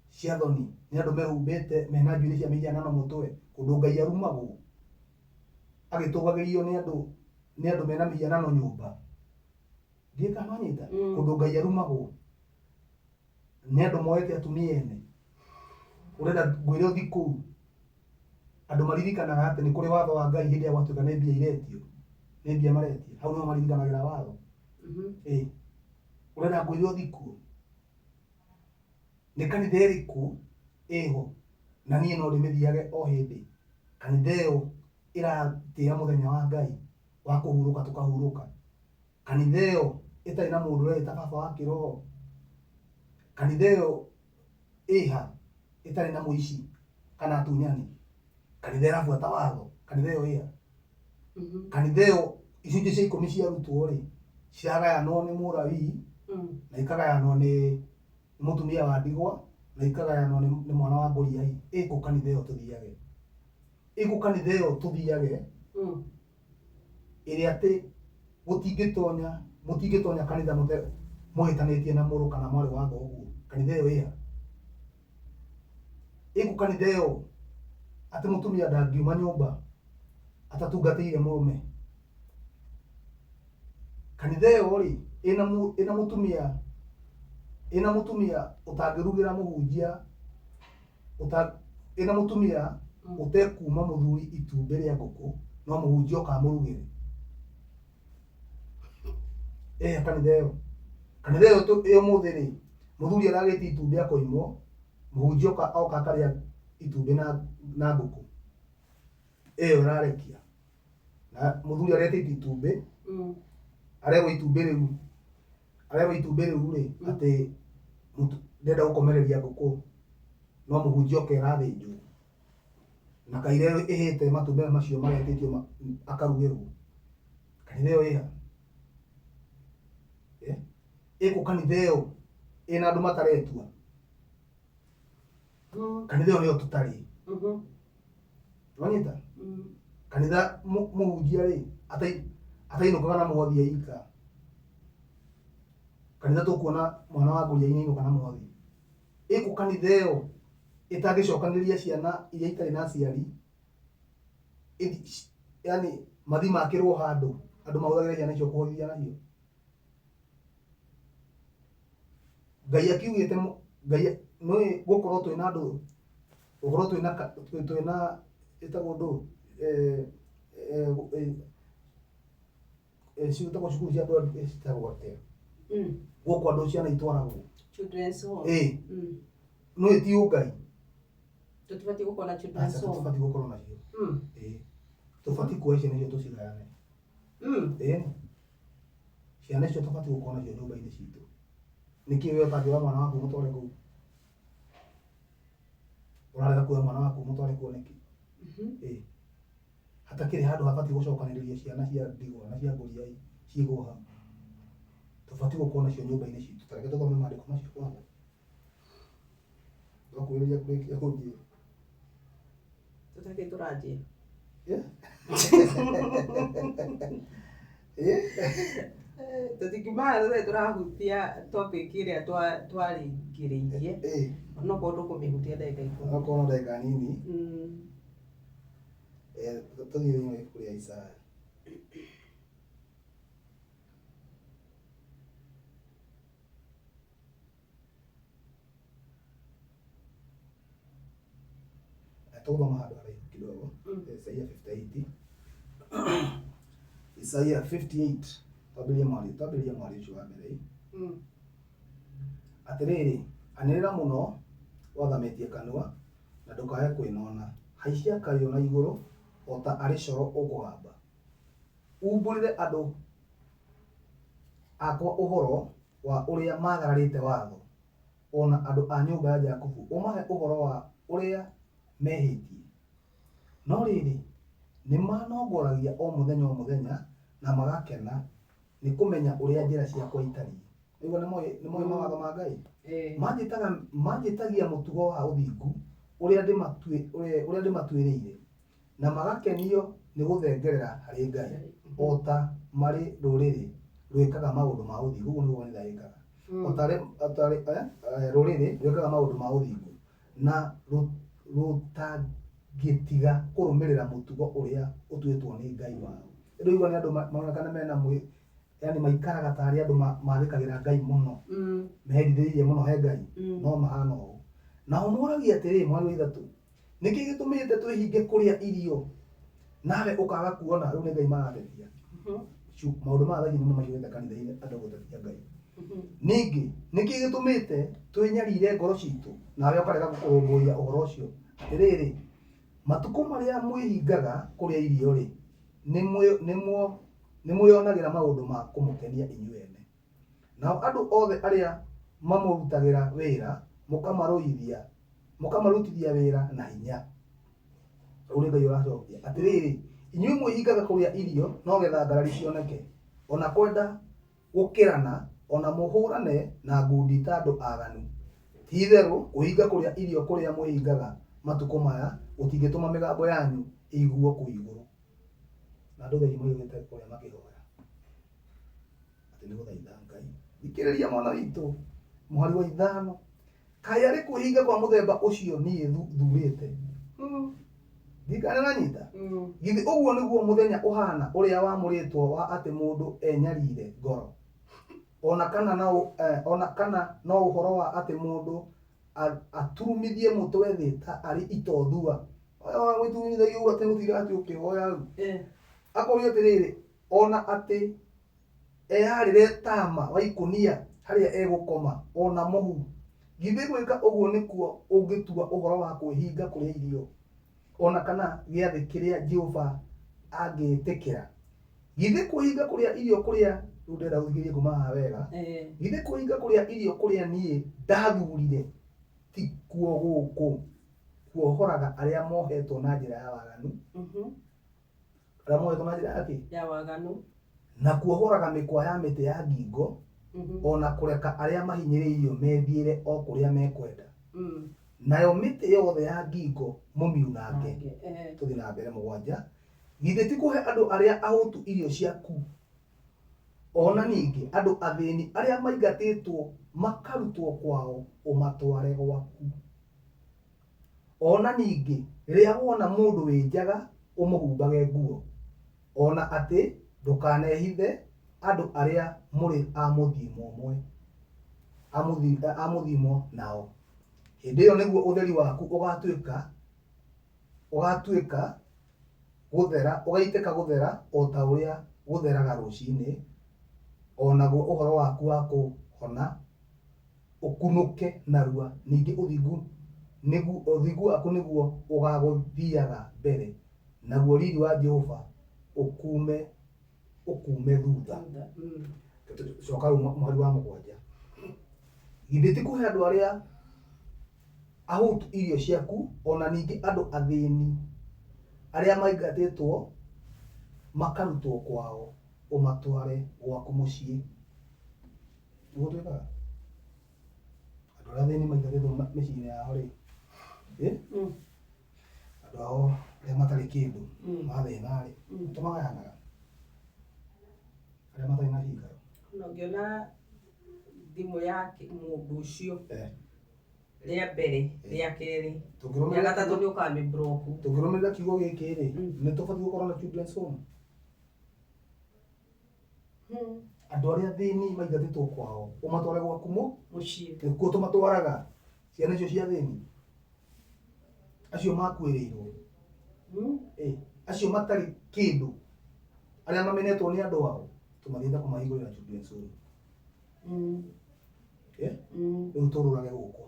cia thoni, nĩ andũ mehumbĩte mena njuĩrĩ cia mĩhianano mũtwe, kũndũ Ngai arumagwo agĩtũgagĩrio nĩ andũ nĩ andũ mena mĩhianano nyũmba. Ndiũĩ kana nĩwanyita? Kũndũ Ngai arumagwo nĩ andũ moete atumia ene. Ũrenda ngwĩre ũthiĩ kũu andũ maririkanaga atĩ nĩ kũrĩ watho wa Ngai hĩndĩ ĩrĩa gwatuĩka nĩ mbia iretio, nĩ mbia maretia, hau nĩho maririkanagĩra watho. Ũrenda ngwĩre ũthiĩ kuo? Nĩ kanitha ĩrĩkũ ĩho? Na niĩ no ndĩmĩthiage o hĩndĩ. Kanitha ĩyo ĩratĩa mũthenya wa Ngai wa kũhurũka tũkahurũka. Kanitha ĩyo ĩtarĩ na mũndũ ũreĩta baba wa kĩroho. Kanitha ĩyo ĩha ĩtarĩ na mũici kana atunyani. Kanitha ĩrabuata watho. Kanitha ĩyo ĩha. Kanitha ĩyo icunjĩ cia ikũmi cia arutwo rĩ, ciragayanwo nĩ mũlawii na ikagayanwo nĩ mũtumia wa ndigwa na ikagayanwo nĩ mwana wa ngũriai. Ĩkũ kanitha ĩyo tũthiage? Ĩkũ kanitha ĩyo tũthiage ĩrĩa atĩ gũtingĩtonya mũtingĩtonya kanitha mũte mũhĩtanĩtie na mũrũ kana mwarĩ wa thoguo? Kanitha ĩyo ĩha? Ĩkũ kanitha ĩyo atĩ mũtumia ndangiuma nyũmba atatungatĩire mũrũme? Kanitha ĩyo rĩ, ĩna mũtumia, ĩna mũtumia ũtangĩrugĩra mũhunjia, ĩna mũtumia ũtekuma mũthuri itumbĩ rĩa ngũkũ, no mũhunjia oka amũrugĩre. Ĩha kanitha ĩyo? Kanitha ĩyo ĩ ũmũthĩ rĩ, mũthuri aragĩte itumbĩ akoimwo, mũhunjia oka akarĩa itumbĩ na ngũkũ. Ĩyo ĩrarekia. Na mũthuri aretĩte itumbĩ, arerwo itumbĩ rĩu, arerwo itumbĩ rĩu rĩ, atĩ ndenda gũkomereria ngũkũ, no mũhunjia oka ĩrathĩnjwo. Na kaira ĩhĩte matumbĩ macio maretĩtio akarugĩrwo. Kanitha ĩyo ĩha? Eh? Ĩkũ kanitha ĩyo ĩna andũ mataretua? Kanitha ĩyo nĩyo tũtarĩ. Wanyita? Kanitha mũhunjia rĩ, atainũkaga na mũhothi eika. Kanitha tũkuona mwana wa ngũria ainũka na mũhothi. Ĩkũ kanitha ĩyo ĩtangĩcokanĩrĩria ciana iria itarĩ na aciari, yani mathi makĩrwo handũ, andũ mahũthagĩre ciana icio kũhorithia nacio. Ngai akiugĩte Ngai nĩ gũkorwo twĩna andũ, gũkorwo twĩna twĩna ĩtagwo ndũ, ciĩtagwo cukuru cia andũ ciĩtagwo atĩa? Gũkũ andũ ciana itwaragwo. Children's home. Ĩĩ. Nĩũĩ ti ũngai. Tũtibatiĩ gũkorwo na children's Aca home. tũtibatiĩ gũkorwo nacio. Ĩĩ. Tũbatiĩ kuoya ciana icio tũcigayane. Ĩĩ. Ciana icio tũbatiĩ gũkorwo nacio nyũmba-inĩ citũ. Nĩkĩ we ũtangĩoya mwana waku ũmũtware kũu? Ũrarega kuoya mwana waku ũmũtware kuo nĩkĩ? Ĩĩ. Hatakĩrĩ handũ habatiĩ gũcokanĩrĩria ciana cia ndigwa na cia ngũriai ciigwo hau. Tũbatiĩ gũkorwo nacio nyũmba-inĩ citũ. Ta reke tũthome maandĩko macio kwanza. Twakuhĩrĩria kũrĩkia kũnjĩra. Tũtakĩ tũranjia. Yeah. Yeah. Tũtingiuma haha tũtarĩ tũrahutia topic ĩrĩa twarĩkĩrĩirie. Onokorwo tũkũmĩhutia ndagĩka ikũmi. Onokorwo no ndagĩka nini. Tũthiĩ thĩinĩ wa ibuku rĩa Isaya. Tũgũthoma handũ haraihu kidogo. Isaia 58. Isaia 58. Twambĩrĩrie mwari, twambĩrĩrie mwari ũcio wa mbere. Atĩrĩrĩ, anĩrĩra mũno wathamĩtie kanua na ndũkae kwĩnona. Haicia kayũ na igũrũ o ta arĩ coro ũkũgamba. Umbũrĩre andũ akwa ũhoro wa ũrĩa maagararĩte watho, o na andũ a nyũmba ya Jakubu ũmahe ũhoro wa ũrĩa mehĩtie. No rĩrĩ, nĩmanongoragia o mũthenya o mũthenya, na magakena nĩ kũmenya ũrĩa njĩra ciakwa itariĩ. Nĩguo nĩmoĩ nĩmoĩ mawatho ma Ngai. Manjĩtaga manjĩtagia mũtugo wa ũthingu ũrĩa ndĩmatuĩ ũrĩa ndĩmatuĩrĩire, na magakenio nĩ gũthengerera harĩ Ngai, o ta marĩ rũrĩrĩ rwĩkaga maũndũ ma ũthingu. Ũguo nĩguo kanitha ĩkaga. O ta arĩ rũrĩrĩ rwĩkaga maũndũ ma ũthingu, na rũtangĩtiga kũrũmĩrĩra mũtugo ũrĩa ũtuĩtwo nĩ Ngai wao. Rĩu ũraigua nĩ andũ maronekana mena yani maikaraga tarĩ andũ mathĩkagĩra Ngai mũno, merirĩirie mũno he Ngai, no mahana ũũ. Nao moragia atĩrĩ, mweri wa ithatũ, Nĩkĩ gĩtũmĩte twĩhinge kũrĩa irio nawe ũkaga kuona? Rĩu nĩ Ngai maratetia. Maũndũ maya thaa ici nĩmo maiyũrĩte kanitha-inĩ andũ gũtetia Ngai. Ningĩ nĩkĩ gĩtũmĩte twĩnyarire ngoro citũ nawe ũkarega kũrũmbũiya ũhoro ũcio? Atĩrĩrĩ, matukũ marĩa mwĩhingaga kũrĩa irio-rĩ, nĩmwĩonagĩra maũndũ ma kũmũkenia inyuĩ ene. Nao andũ othe arĩa mamũrutagĩra wĩra mũkamarũithia, mũkamarutithia wĩra na hinya. Rĩu nĩ Ngai ũracokia. Atĩrĩrĩ, inyuĩ mwĩhingaga kũrĩa irio no getha ngarari cioneke, o na kwenda gũkĩrana, o na mũhũrane na ngundi ta andũ aaganu. Ti-itherũ kwĩhinga kũrĩa irio kũrĩa mwĩhingaga matukũ maya gũtingĩtũma mĩgambo yanyu ĩiguo kũu igũrũ. Na andũ thaa ici maiyũrĩte kũrĩa makĩhoya atĩ nĩ gũthaitha Ngai. Thikĩrĩria mwana witũ, mũhari wa 5. Kaĩ arĩ kwĩhinga kwa mũthemba ũcio niĩ thurĩte? Ndikana nanyita. Githĩ ũguo nĩguo mũthenya ũhana ũrĩa wamũrĩtwo wa atĩ mũndũ enyarire ngoro? Ona kana na ona kana no ũhoro wa atĩ mũndũ aturumithie mũtwe thĩ ta arĩ itothua. Wĩturumithagia ũguo atĩ gũtinda atĩ ũkĩhoya rĩu. Akoria atĩrĩrĩ, ona atĩ eyarĩre tama wa ikũnia harĩa egũkoma, ona mũhu. Githĩ gwĩka ũguo nĩkuo ũngĩtua ũhoro wa kwĩhinga kũrĩa irio, ona kana gĩathĩ kĩrĩa Jehova angĩĩtĩkĩra? Githĩ kwĩhinga kũrĩa irio kũrĩa, rĩu ndĩrenda ũthikĩrĩrie kuma haha wega, githĩ kwĩhinga kũrĩa irio kũrĩa niĩ ndathurire ti kuo gũkũ kuohoraga arĩa mohetwo na njĩra ya waganu? Arĩa mohetwo na njĩra ya kĩ? Ya waganu. Na kuohoraga mĩkwa ya mĩtĩ ya ngingo, o na kũreka arĩa mahinyĩrĩirio methiĩre o kũrĩa mekwenda. Nayo mĩtĩ yothe ya ngingo mũmiunange. Tũthiĩ na mbere 7. Githĩ ti kũhe andũ arĩa ahũtu irio ciaku, o na ningĩ andũ athĩni arĩa maingatĩtwo makarutwo kwao ũmatware gwaku? O na ningĩ rĩrĩa wona mũndũ wĩ njaga ũmũhumbage nguo, o na atĩ ndũkanehithe andũ arĩa mũrĩ a mũthiimo ũmwe, a mũthiimo nao. Hĩndĩ ĩyo nĩguo ũtheri waku ũgatuĩka gũthera, ũgaitĩka gũthera o ta ũrĩa gũtheraga rũcinĩ, o naguo ũhoro waku wa kũhona ũkunũke narua, ningĩ ũthingu waku nĩguo ũgagũthiaga mbere, naguo riri wa Jehova ũkuume thutha. Coka rĩu mũhari wa 7. Githĩ ti kũhe andũ arĩa ahũtu irio ciaku, o na ningĩ andũ athĩni arĩa maingatĩtwo makarutwo kwao ũmatware gwaku mũciĩ? Nĩguo twĩkaga. Andũ arĩa athĩni maingatĩtwo mĩciĩ-inĩ yao rĩ, andũ ao arĩa matarĩ kĩndũ mathĩna rĩ, tũmagayanaga arĩa matarĩ na ciikaro. Na ũngĩona thimũ ya mũndũ ũcio rĩa mbere, rĩa kerĩ, rĩa gatatũ, nĩ ũkamĩ block. Tũngĩrũmĩrĩra kiugo gĩkĩ rĩ, nĩ tũbatiĩ gũkorwo na children's home. Andũ arĩa athĩni maingatĩtwo kwao ũmatware gwaku mũciĩ. Nĩkuo tũmatwaraga ciana icio cia athĩni acio makuĩrĩirwo, acio matarĩ kĩndũ, arĩa mamenetwo nĩ andũ ao, tũmathiĩte kũmahingũrĩra children's home. Rĩu tũrũrage gũkũ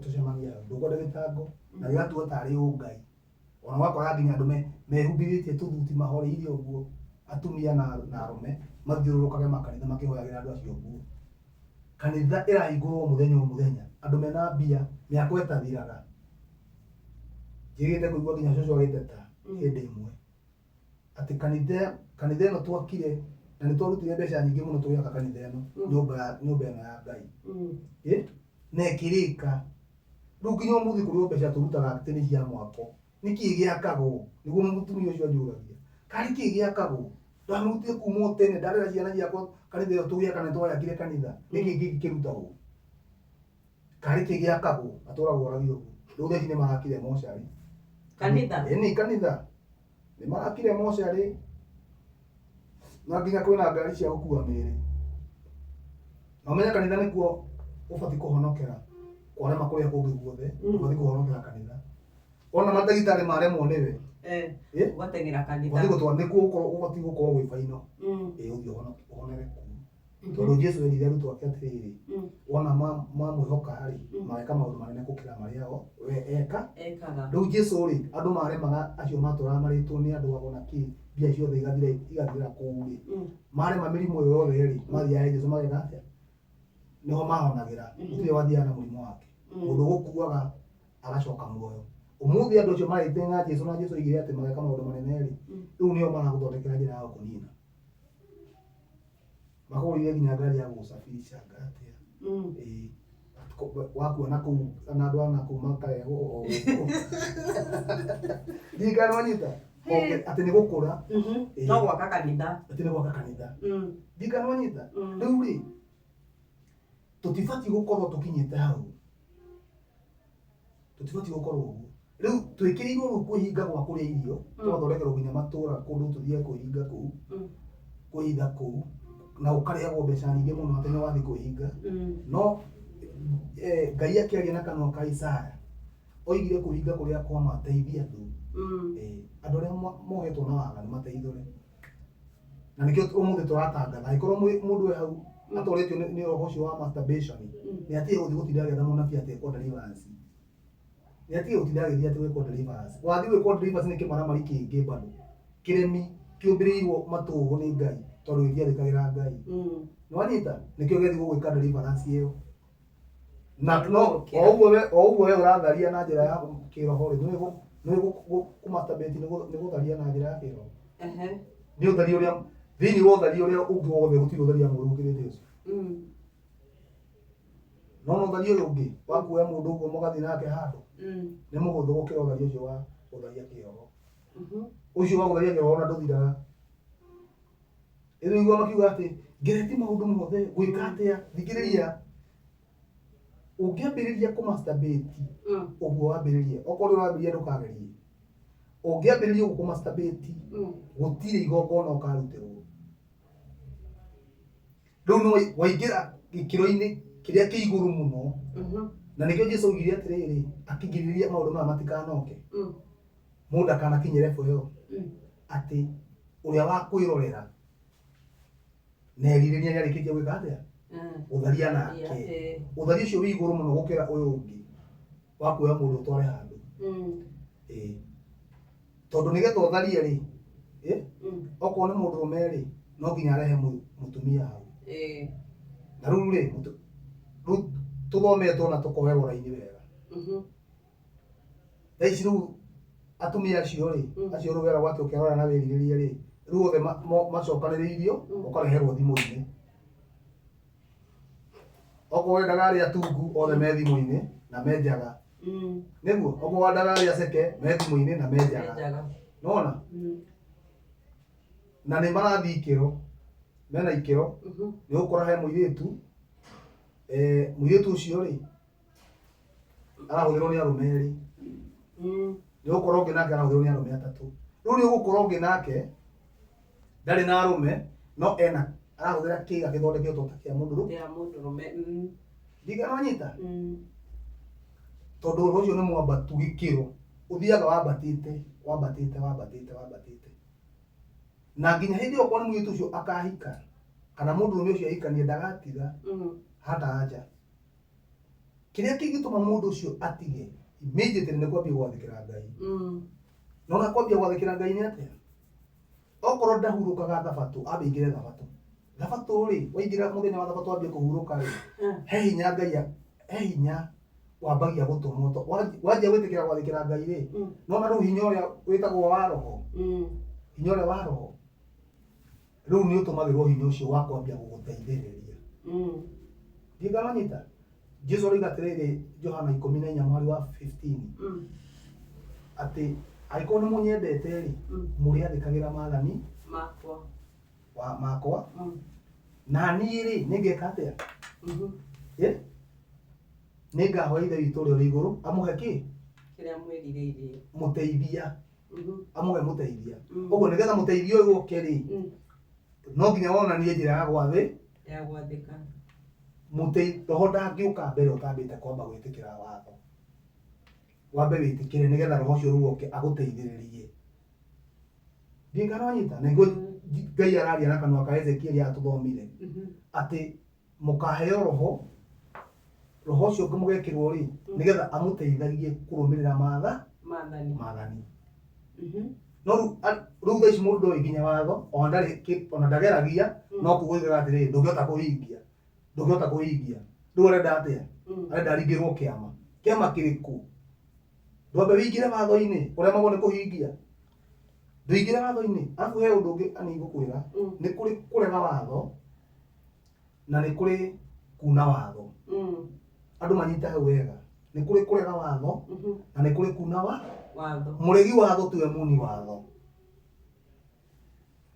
tũcemanie hau, ndũkwenda gĩtango na gĩgatua tarĩ ũngai. Ona ũgakora nginya andũ mehumbithĩtie tũthuti mahoreirie ũguo, atumia na arũme mathiũrũrũkage makanitha makĩhoyagĩra andũ acio nguo. Kanitha ĩrahingũrwo mũthenya o mũthenya, andũ mena mbia, mĩako ĩtathiraga. Njĩrĩgĩte kũigua nginya cũcũ agĩteta hĩndĩ ĩmwe atĩ kanitha ĩno twakire na nĩ twarutire mbeca nyingĩ mũno tũgĩaka kanitha ĩno, nyũmba ĩno ya Ngai, na ĩkĩrĩka. Rĩu nginya ũmũthĩ kũrĩ o mbeca tũrutaga atĩ nĩ cia mwako. Nĩkĩ gĩakagwo? Nĩguo mũtumia ũcio anjũragia, karĩ kĩ gĩakagwo? Ndamĩrutire kuma o tene, ndarera ciana ciakwa kanitha ĩyo tũgĩaka, nĩ twayakire kanitha, nĩkĩ kĩngĩ kĩrutagwo? Karĩ kĩ gĩakagwo? Atũragwo oragia ũguo. Rĩu thaa ici nĩ marakire mocarĩ. Kanitha? Ĩni, kanitha nĩ marakire mocarĩ, na nginya kwĩna ngari cia gũkua mĩĩrĩ. Na ũmenye kanitha nĩkuo ũbatiĩ kũhonokera, kwarema kũrĩa kũngĩ guothe, ũbatiĩ kũhonokera kanitha. Ona mandagĩtarĩ maremwo nĩwe, Ũgateng'era kanitha. Ũbatiĩ gũtwara, nĩkuo ũbatiĩ gũkorwo gwĩ baino. Ĩ, ũthiĩ ũhonere kũu. Tondũ Jesu erire arutwo ake atĩrĩrĩ, wona mamwĩhoka rĩ, mageka maũndũ manene gũkĩra marĩa o we eka. Ekaga. Rĩu Jesu rĩ, andũ maremaga acio matũraga marĩtwo nĩ andũ ago na kĩ, mbia ciothe igathira igathira kũu rĩ, marema mĩrimũ ĩyo yothe rĩ, mathiaga he Jesu mageka atĩa? Nĩho mahonagĩra. Gũtirĩ wathiaga na mũrimũ wake. Mũndũ ũgũkuaga agacoka muoyo. Ũmũthĩ andũ acio marĩte na Jesu na Jesu oigire atĩ mageka maũndũ manene rĩ, rĩu nĩo maragũthondekera njĩra ya gũkũnina. Makũgũrĩire nginya ngari ya gũgũcabirisha atĩa. Ĩĩ. Wakua na kũu na andũ a na kũu makarehwo o gũkũ. Ndiũĩ kana nĩwanyita? Atĩ nĩ gũkũra. Ĩĩ. No gwaka kanitha. Atĩ nĩ gwaka kanitha. Ndiũĩ kana nĩwanyita? Rĩu rĩ, tũtibatiĩ gũkorwo tũkinyĩte hau. Tũtibatiĩ gũkorwo ũguo. Rĩu twĩkĩrĩirwo rĩu kwĩhinga gwa kũrĩa irio, tũgathondekerwo nginya matũra kũndũ tũthiage kwĩhinga kũu, kwĩhitha kũu, na ũkarĩhagwo mbeca nyingĩ mũno atĩ nĩ wathiĩ kwĩhinga. No Ngai akĩaria na kanua ka Isaya, oigire kwĩhinga kũrĩa kwa mateithia andũ. Andũ arĩa mohetwo na waganu mateithũre. Na nĩkĩo ũmũthĩ tũratangatha, angĩkorwo mũndũ wĩ hau atoretio nĩ roho ũcio wa masturbation, nĩ atige gũthiĩ gũtinda agĩetha mũnabii atĩ ekwo deliverance. Nĩ atige gũtinda agĩthiĩ atĩ gwĩkwo deliverance. Wathiĩ gwĩkwo deliverance nĩ kĩmaramari kĩngĩ bado. Kĩremi kĩũmbĩrĩirwo matũgũ nĩ Ngai tondũ gĩtiathĩkagĩra Ngai. Nĩwanyita? Nĩkĩo gĩathiĩ gũgwĩka deliverance ĩyo. Na no o ũguo we o ũguo we ũratharia na njĩra ya kĩroho rĩ, nĩũĩ nĩũĩ kũmasturbate nĩ gũtharia na njĩra ya kĩroho. Nĩ ũtharia ũrĩa thĩinĩ wa ũtharia ũrĩa ũngĩ wothe gũtirĩ ũtharia mũũru ũkĩrĩte ũcio. No no ũtharia ũyũ ũngĩ wa kuoya mũndũ ũguo mũgathiĩ nake handũ nĩ mũhũthũ gũkĩra ũtharia ũcio wa gũtharia kĩroho. Ũcio wa gũtharia kĩroho ona ndũthiraga. Rĩu igua makiuga atĩ ngeretie maũndũ mothe ngwĩka atĩa, thikĩrĩria, ũngĩambĩrĩria kũ masturbate ũguo wambĩrĩria, okorwo nĩ ũrambĩrĩria ndũkagerie, ũngĩambĩrĩria ũguo kũ masturbate gũtirĩ igongona ũkarutĩrwo. Rĩu nĩ waingĩra gĩkĩro-inĩ kĩrĩa kĩ igũrũ mũno, na nĩkĩo Jesu oigire atĩrĩrĩ, akĩgirĩrĩria maũndũ maya matikanoke, mũndũ ndakanakinye level ĩyo, atĩ ũrĩa wa kwĩrorera na erirĩria nĩ arĩkĩtie gwĩka atĩa? Gũtharia nake. Ũtharia ũcio wĩ igũrũ mũno gũkĩra ũyũ ũngĩ wa kuoya mũndũ ũtware handũ. Ĩĩ. Tondũ nĩgetha ũtharie rĩ, okorwo nĩ mũndũrũme rĩ, no nginya arehe mũtumia hau. Na rĩu rĩ, rĩu tũthometwo na tũkoerwo raini wega. Thaa ici rĩu atumia acio rĩ, acio rĩu weragwo atĩ ũkerora na wĩrirĩrie rĩ, rĩu othe macokanĩrĩirio ũkareherwo thimũ-inĩ. Okorwo wendaga arĩa atungu othe me thimũ-inĩ na me njaga. Nĩguo, okorwo wendaga arĩa aceke me thimũ-inĩ na me njaga. Nĩwona? Na nĩ marathiĩ ikĩro, mena ikĩro, nĩ ũgũkora he mũirĩtu, mũirĩtu ũcio rĩ, arahũthĩrwo nĩ arũme erĩ. Nĩ ũgũkora ũngĩ nake arahũthĩrwo nĩ arũme atatũ. Rĩu nĩ ũgũkora ũngĩ nake ndarĩ na arũme no ena arahũthĩra kĩga gĩthondeketwo ta kĩa mũndũ Kĩa mũndũrũme. Ndigana wanyita? Tondũ ũhoro ũcio nĩ mwambatu gĩkĩro, ũthiaga wambatĩte, wambatĩte, wambatĩte, wambatĩte. Na nginya hĩndĩ ĩyo okorwo nĩ mũirĩtu ũcio akahika kana mũndũrũme ũcio ahikanie ndagatiga hata anja. Kĩrĩa kĩngĩtũma mũndũ ũcio atige immediately nĩ kwambia gwathĩkĩra Ngai. Nona kwambia gwathĩkĩra Ngai nĩ atĩa? Okorwo ndahurũkaga thabatũ, ambe aingĩre thabatũ. Thabatũ rĩ, waingĩra mũthenya wa thabatũ wambie kũhurũka rĩ, he hinya Ngai he hinya wambagia gũtũmwo. Wanjia gwĩtĩkĩra gwathĩkĩra Ngai rĩ, nona rĩu hinya ũrĩa wĩtagwo wa roho, hinya ũrĩa wa roho, rĩu nĩ ũtũmagĩrwo hinya ũcio wa kwambia gũgũteithĩrĩria. Ndiũĩ kana wanyita? Jesu aroiga atĩrĩrĩ Johana ikũmi na inya mũhari wa 15, atĩ angĩkorwo nĩ mũnyendete rĩ, mũrĩathĩkagĩra maathani makwa. Makwa. Na niĩ rĩ, nĩngeka atĩa? Nĩngahoya Ithe witũ ũrĩa ũrĩ igũrũ amũhe kĩ? Kĩrĩa mwĩrirĩirie. Mũteithia. Amũhe mũteithia. Ũguo nĩgetha mũteithia ũyũ oke rĩ, no nginya wonanie njĩra ya gwathĩ. Ya gwathĩka. Roho ndangĩũka mbere ũtambĩte kwamba gwĩtĩkĩra watho. Wambe wĩtĩkĩre nĩgetha roho ũcio rĩu oke agũteithĩrĩrie. Ndiũĩ kana wanyita? Nĩguo Ngai araria na kanua ka Ezekieli atũthomire atĩ mũkaheo roho, roho ũcio mũgekĩrwo rĩ, nĩgetha amũteithagie kũrũmĩrĩra matha Maathani. Maathani. No rĩu rĩu thaa ici mũndũ ndoĩ nginya watho, ona ndarĩ ona ndageragia. No kuga atĩrĩrĩ, ndũngĩhota kũhingia, ndũngĩhota kũhingia. Rĩu arenda atĩa? Arenda aringĩrwo kĩama. Kĩama kĩrĩkũ? Ndwambe wĩingĩre watho-inĩ ũremagwo nĩ kũhingia, ndũingĩre watho-inĩ. Arabu he ũndũ ũngĩ ani ngũkwĩra. Nĩ kũrĩ kũrega watho na nĩ kũrĩ kuna watho. Andũ manyite hau wega, nĩ kũrĩ kũrega watho na nĩ kũrĩ kuna wa watho. Mũregi watho tiwe muni watho,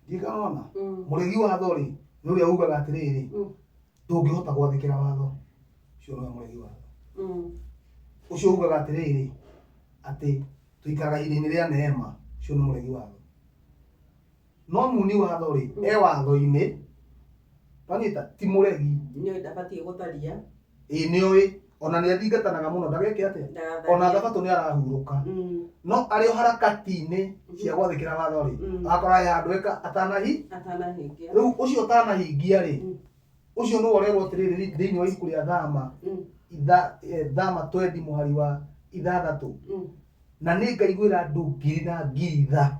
ndikanona. Mũregi watho rĩ, nĩ ũrĩa ugaga atĩrĩrĩ, ndũngĩhota gwathĩkĩra watho ũcio, nĩwe mũregi watho. Ũcio ugaga atĩrĩrĩ, atĩ tũikaraga ihinda-inĩ rĩa neema, ũcio nĩ mũregi watho. No muni watho rĩ, e watho-inĩ, wanyita, ti mũregi. Nĩ ndabatiĩ gũtharia. Ĩ, nĩoĩ ona nĩ athingatanaga mũno ndageke atĩa, ona Ndagatharie. thabatũ nĩ arahurũka, no arĩ o harakati-inĩ cia gwathĩkĩra watho rĩ, akora he handũ eka atanahi Atanahingia. Rĩu ũcio ũtanahingia rĩ, ũcio nĩwe ũrerwo atĩrĩrĩ thĩinĩ wa ibuku rĩa Thama, Thama 20 mũhari wa 6, na nĩ ngaiguĩra andũ ngiri na ngiri tha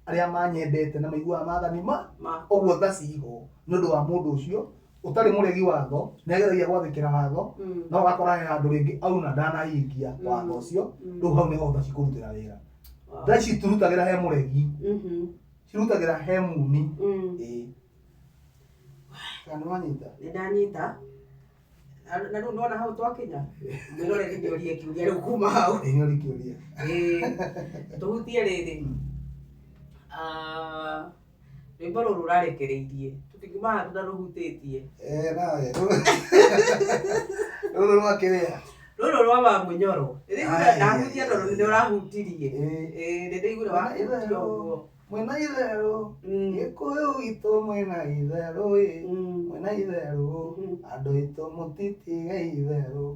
arĩa manyendete na maiguaga maathani ma Ma. Ũguo tha ciho nĩ ũndũ wa mũndũ ũcio ũtarĩ mũregi watho, nĩ ageragia gwathĩkĩra watho, no agakora he handũ rĩngĩ auna ndanahingia watho ũcio. Rĩu hau nĩho tha cikũrutĩra wĩra. Tha ici turutagĩra he mũregi, cirutagĩra he muni. Ĩĩ, kana nĩ wanyita? Nĩ ndanyita. Na rĩu nona hau twakinya, mwĩroreri nĩ orie kĩũria rĩu kuma hau. Ĩĩ, nĩ ũri kĩũria. Ĩĩ, tũhutie rĩrĩ. Ah, rwĩmbo rũrũ rũrarekereirie, tũtingiuma haha tũtarũhutĩtie. Eh, nawe rũrũ rwakĩrĩa Rũrũ rwa wa mũnyoro. Ai, Ndahutia ai, tondũ ai. nĩ ũrahutirie. Ĩĩ. Ĩĩ, nĩ ndaiguire wahutia ũguo. Mwĩna itherũ, Gĩkũyũ gitũ mwĩna itherũ ĩ, mwĩna itherũ, andũ aitũ mũtitige itherũ,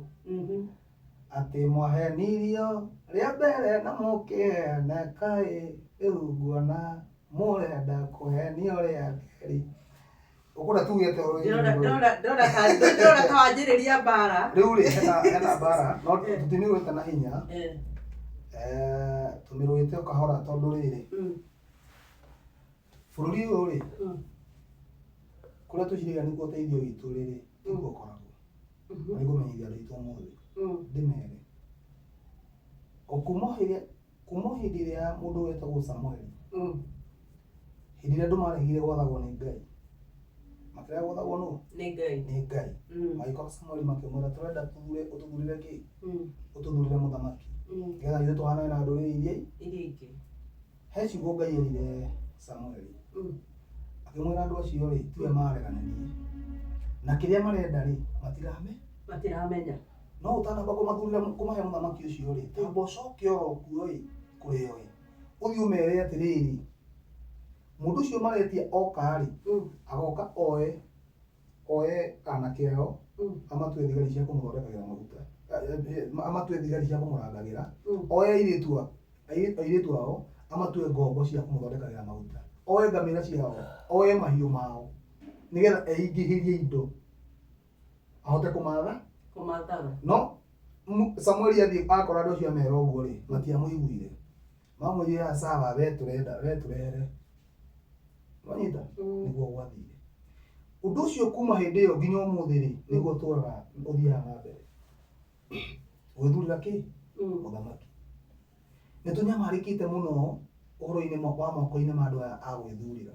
atĩ mwahenirio rĩa mbere na mũkĩheneka ĩ, rĩu nguona mũrenda kũhenio rĩa kerĩ. Ũkũrĩa tuge atĩa ũhoro wĩgiĩ Ndĩrona rwĩmbo rũrũ? ndĩrona ta wanjĩrĩria mbara. Rĩu rĩ, hena mbara no tũtimĩrũĩte na hinya. Eh, tũmĩrũĩte o kahora tondũ rĩrĩ, bũrũri ũyũ rĩ, kũrĩa twĩciragia nĩkuo ũteithio witũ rĩrĩ, tikuo ũkoragwo. Na nĩngũmenyithia andũ aitũ ũmũthĩ, ndĩmere o kuma o hĩndĩ ĩrĩa mũndũ wetagwo Samueli, hĩndĩ ĩrĩa andũ maregire gwathagwo nĩ Ngai, makĩrega gwathagwo nũ? Nĩ Ngai. Nĩ Ngai. Magĩkora Samueli makĩmwĩra, tũrenda tũthure, ũtũthurĩre kĩ? Ũtũthurĩre mũthamaki, nĩgetha ithuĩ tũhanane na ndũrĩrĩ iria iria ingĩ. He ciugo Ngai erire Samueli, akĩmwĩra andũ acio rĩ, tiwe maregana niĩ na kĩrĩa marenda rĩ, matirame matiramenya. No ũtanamba kũmathurĩra, kũmahe mũthamaki ũcio rĩ, tamba ũcoke oro kuo ĩ, kũrĩ o ĩ, ũthiĩ ũmere atĩrĩrĩ, mũndũ ũcio maretia oka rĩ, agoka oe anake ao, amatue thigari cia kũmũthondekagĩra maguta, amatue thigari cia kũmũrangagĩra, oe airĩtu ao amatue ngombo cia kũmũthondekagĩra maguta, oe ngamĩra ciao, oe mahiũ mao, nĩgetha eingĩhĩrie indo ahote kũmatha. Kũmathaga. No Samueli athiĩ akora andũ acio amera ũguo rĩ, matiamũiguire. Mamwĩrire, acawa, we tũrenda we tũrehere wanyita. Nĩguo gwathire ũndũ ũcio kuma hĩndĩ ĩyo nginya ũmũthĩ rĩ, nĩguo tũraga ũthiaga na mbere gwĩthurĩra kĩ? Mũthamaki. Nĩ tũnyamarĩkĩte mũno ũhoro-inĩ wa moko-inĩ ma andũ aya a gwĩthurĩra.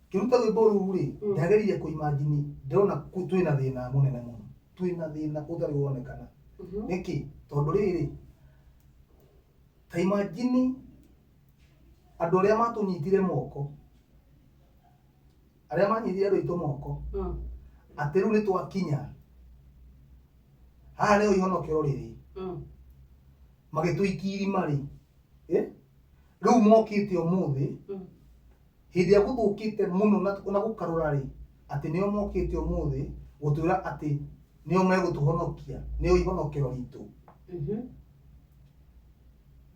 Ngĩruta rwĩmbo rũu rĩ, ndageririe kũ-imagine, ndĩrona twĩna thĩna mũnene mũno, twĩna thĩna ũtarĩ wonekana. Nĩkĩ? Tondũ rĩrĩ, ta imagine andũ arĩa matũnyitire moko, arĩa manyitire andũ aitũ moko, atĩ rĩu nĩ twakinya haha nĩho ihonokero rĩrĩ, magĩtũikia irima rĩ, eh? Rĩu mokĩte ũmũthĩ, hĩndĩ ĩrĩa gũthũkĩte mũno na gũkarũra rĩ, atĩ nĩo mokĩte ũmũthĩ gũtwĩra atĩ nĩo megũtũhonokia, nĩo ihonokero ritũ.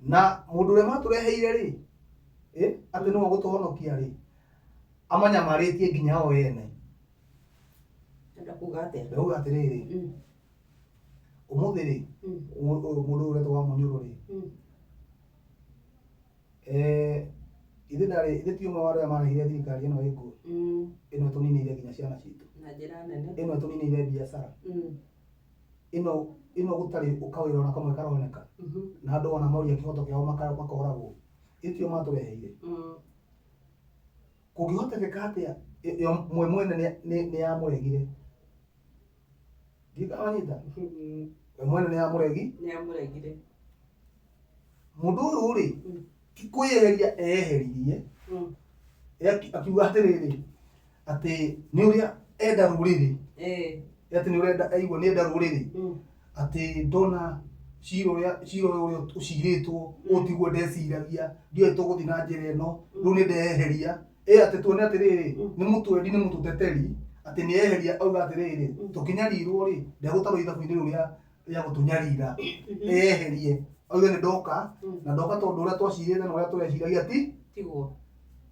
Na mũndũ ũrĩa matũreheire rĩ, eh, atĩ nĩwe ũgũtũhonokia rĩ, Amanyamarĩtie nginya o ene. Enda kuga atĩa? Ndauga atĩrĩrĩ, ũmũthĩ rĩ, ũyũ mũndũ ũyũ ũretwo wa Mũnyũrũ rĩ, ithe ndarĩ, ithe ti ũmwe wa arĩa marehire thirikari ĩno ĩkuo, ĩno ĩtũninĩire nginya ciana citũ, Na njĩra nene. Ĩno ĩtũninĩire biacara, ĩno gũtarĩ kawĩra ona kamwe karoneka, na andũ ona moria kĩhoto kĩao makoragwo. Ithe tio matũreheire. Kũngĩhotekeka atĩa yo mwe mwene nĩ yamũregire? Ndiũĩ kana wanyita. We mwene nĩ yamũregi. Nĩ amũregire. Mũndũ ũyũ rĩ, ti kwĩyeheria eyeheririe, akiuga atĩrĩrĩ, atĩ nĩ ũrĩa enda rũrĩrĩ, atĩ nĩ ũrenda aigua nĩ enda rũrĩrĩ, atĩ ndona cira ũrĩa cira ũyũ ũrĩa ũcirĩtwo ũũ tiguo ndeciragia, ndiũĩ tũgũthiĩ na njĩra ĩno, rĩu nĩ ndeyeheria. Ĩ atĩ tuone atĩrĩrĩ, nĩ mũtwendi, nĩ mũtũteteri, atĩ nĩ eheria auga atĩrĩrĩ, tũkĩnyarirwo rĩ, ndegũtarwo ithabu-inĩ rĩu rĩa gũtũnyarira, eyeherie auge nĩ ndoka, na ndoka tondũ ũrĩa twacirĩte na ũrĩa tũreciragia ti Tiguo.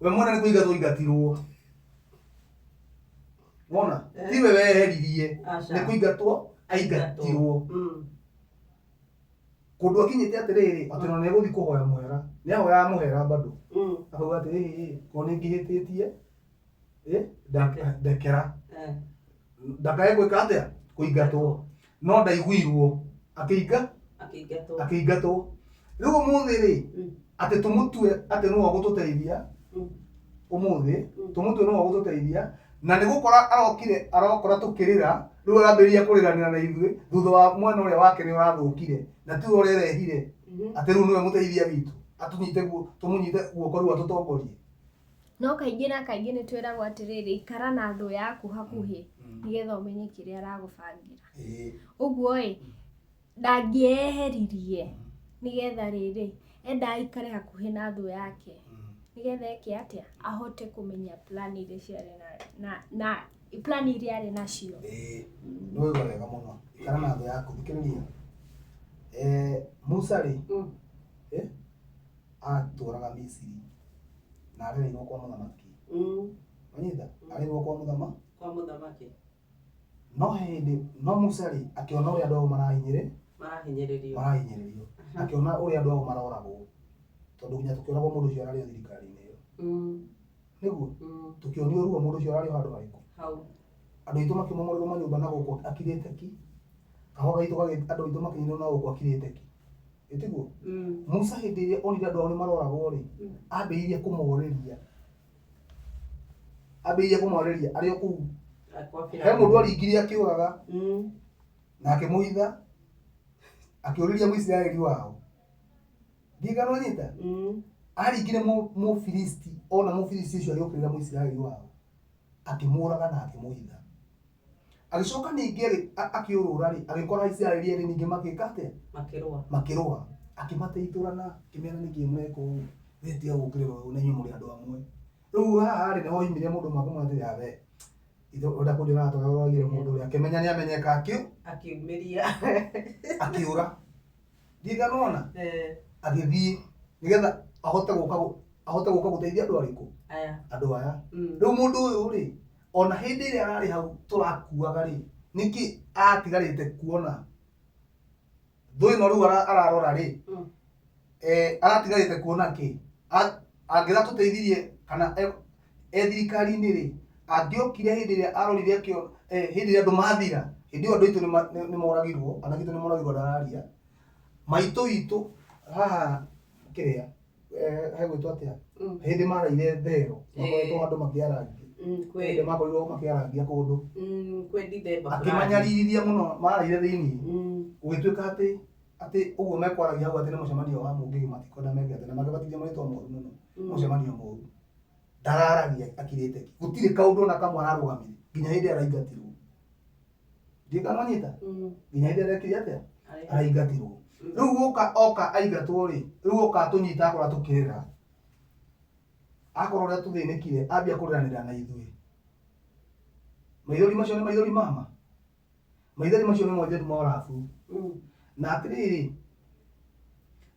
We mwene nĩ kũingatwo aingatirwo. Wona? Tiwe weheririe. Aca. Nĩ kũingatwo aingatirwo. Kũndũ akinyĩte atĩrĩrĩ, atĩ ona nĩ egũthiĩ kũhoya mũhera. Nĩ ahoyaga mũhera bado. Akauga atĩrĩrĩ, korwo nĩ ngĩhĩtĩtie, ndekera. Ndakae gwĩka atĩa? Kũingatwo. No ndaiguirwo. Akĩinga? Akĩingatwo. Akĩingatwo. Rĩu ũmũthĩ rĩ, atĩ tũmũtue atĩ nĩwe ũgũtũteithia, ũmũthĩ tũmũtue nĩwe ũgũtũteithia, na nĩ gũkora arokire arokora tũkĩrĩra, rĩu arambĩrĩria kũrĩranĩra na ithuĩ thutha wa mwena ũrĩa wake nĩ ũrathũkire na tiwe ũrerehire, atĩ rĩu nĩwe mũteithia witũ, atũnyite guo, tũmũnyite guoko rĩu atũtongorie. No kaingĩ na kaingĩ nĩ twĩragwo atĩrĩrĩ, ikara na thũ yaku hakuhĩ nĩgetha ũmenye kĩrĩa aragũbangĩra. Ũguo ĩ, ndangĩeheririe nĩgetha rĩrĩ, enda aikare hakuhĩ na thũ yake nĩgetha eke atĩa? Ahote kũmenya plan iria ciarĩ na plan iria arĩ nacio. Ĩĩ, nĩ waigua wega mũno. Ikara na thũ yaku, thikĩrĩria. Musa rĩ, atũraga Misiri na arereirwo kwa mũthamaki. Wanyita? Arereirwo kwa mũthamaki. Kwa mũthamaki. No hĩndĩ, no Musa rĩ, akĩona ũrĩa andũ ao marahinyĩrĩ Marahinyĩrĩrio. Marahinyĩrĩrio. Akĩona ũrĩa andũ ao maroragwo. Tondũ nginya tũkĩoragwo mũndũ ũcio ararĩ o thirikari-inĩ ĩyo. Nĩguo? Tũkĩonio ruo mũndũ ũcio ararĩ o handũ harĩkũ? Hau. Andũ aitũ makĩmomorerwo manyũmba na gũkũ akirĩte ki. Kahũa gaitũ andũ aitũ makĩninwo na gũkũ akirĩte ki. Ĩtiguo? Musa hĩndĩ ĩrĩa onire andũ ao nĩ maroragwo rĩ, ambĩrĩirie kũmorĩria. Ambĩrĩirie kũmorĩria arĩ o kũu. He mũndũ aringirie akĩũraga na akĩmũhitha, akĩũrĩria Mũisiraeli wao. Ndiũĩ kana wanyita? Aringire Mũfilisti, ona Mũfilisti ũcio agĩũkĩrĩra Mũisiraeli wao, akĩmũraga na akĩmũhitha. Agĩcoka ningĩ akĩũrũra rĩ, agĩkora Aisiraeli erĩ ningĩ magĩka atĩa? Makĩrũa. Makĩrũa. Akĩmateithũrana, akĩmera nĩkĩ mũreka ũũ? We tiga gũũkĩrĩra ũyũ na inyuĩ mũrĩ andũ amwe. Rĩu haha rĩ, nĩho oimire mũndũ ũmwe akĩmwĩra atĩrĩ, we, ithe ũrenda kũnjũraga ta ũrĩa ũragire mũndũ ũrĩa. Akĩmenya nĩ amenyeka Akiumĩria. Akĩũra. Ndiũĩ kana nĩwona? Agĩthiĩ nĩgetha ahote gũka gũteithia andũ arĩkũ? Aya. Andũ aya. Rĩu mũndũ ũyũ rĩ, ona hĩndĩ ĩrĩa ararĩ hau tũrakuaga rĩ, nĩkĩ atigarĩte kuona thũ ĩno rĩu ararora rĩ, aratigarĩte kuona kĩ? Angĩratũteithirie kana e thirikari-inĩ rĩ, angĩokire hĩndĩ ĩrĩa arorire hĩndĩ ĩrĩa andũ mathira, hĩndĩ ĩyo andũ aitũ nĩ moragirwo, anake aitũ nĩ moragirwo ndararia. Maitũ witũ haha kĩrĩa, hegwĩtwo atĩa? Hĩndĩ maraire thero, makoretwo andũ makĩarangia. Hĩndĩ makorirwo makĩarangia kũndũ. Kwĩ Dithemba fulani. Akĩmanyaririthia mũno maraire thĩinĩ. Gũgĩtuĩka atĩ ũguo mekwaragia hau atĩ nĩ mũcemanio wa mũngĩgĩ matikwenda meke atĩ na makĩbatithia marĩtwa moru mũno. Mũcemanio mũru. Ndararagia akirĩte ki. Gũtirĩ kaũndũ ona kamwe ararũgamire nginya hĩndĩ araingatirwo. Ndiũĩ kana wanyita? Nginya hĩndĩ arekire atĩa? Araingatirwo. Rĩu gũka oka aingatwo rĩ, rĩu oka atũnyita akora tũkĩrĩra. Akora ũrĩa tũthĩnĩkire, ambia kũrĩranĩra na ithuĩ. Maithori macio nĩ maithori mama. Maithori macio nĩ maithori ma ũrabu. Na atĩrĩrĩ,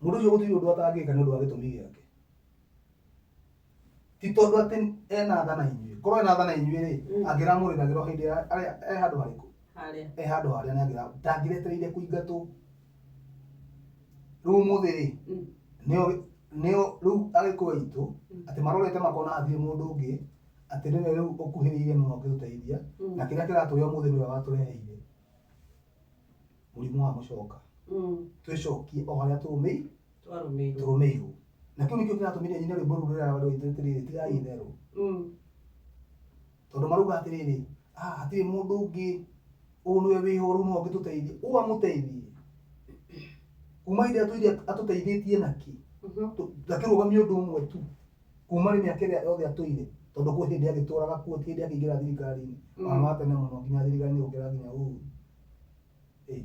mũndũ ũcio gũtirĩ ũndũ atangĩka nĩ ũndũ wa gĩtũmi gĩake. Ti tondũ atĩ ena tha na inyuĩ. Korwo ena tha na inyuĩ rĩ, angĩramũrĩragĩra o hĩndĩ ĩrĩa e handũ harĩkũ? Harĩa. E handũ harĩa nĩ angĩra ndangĩretereire kũingatwo. Rĩu ũmũthĩ rĩ, nĩo nĩo rĩu Agĩkũyũ aitũ atĩ marorete makona hatirĩ mũndũ ũngĩ atĩ nĩwe rĩu ũkuhĩrĩirie mũno ũngĩtũteithia na kĩrĩa kĩratũrĩa ũmũthĩ nĩwe watũreheire mũrimũ wa mũcoka. Twĩcokie o harĩa tũrũmĩi Twarũmĩirwo. Tũrũmĩirwo. Na kĩu nĩkĩo kĩratũmire nyine rwĩmbo rũu rũrĩa rwĩtwo atĩrĩrĩ, tigai itherũ. Tondũ marauga atĩrĩrĩ, ah, hatirĩ mũndũ ũngĩ, ũyũ nĩwe wĩho rĩu nĩwe ũngĩtũteithia. Ũũ amũteithie? Kuma hĩndĩ ĩrĩa atũire atũteithĩtie nakĩ? Ndakĩrũgamia ũndũ ũmwe tu. Kuma rĩ mĩaka ĩrĩa yothe atũire, tondũ kwĩ hĩndĩ agĩtũraga kuo, ti hĩndĩ akĩingĩra thirikari-inĩ. Ona wa tene mũno nginya thirikari-inĩ gũkĩra nginya Uhuru. Ĩ.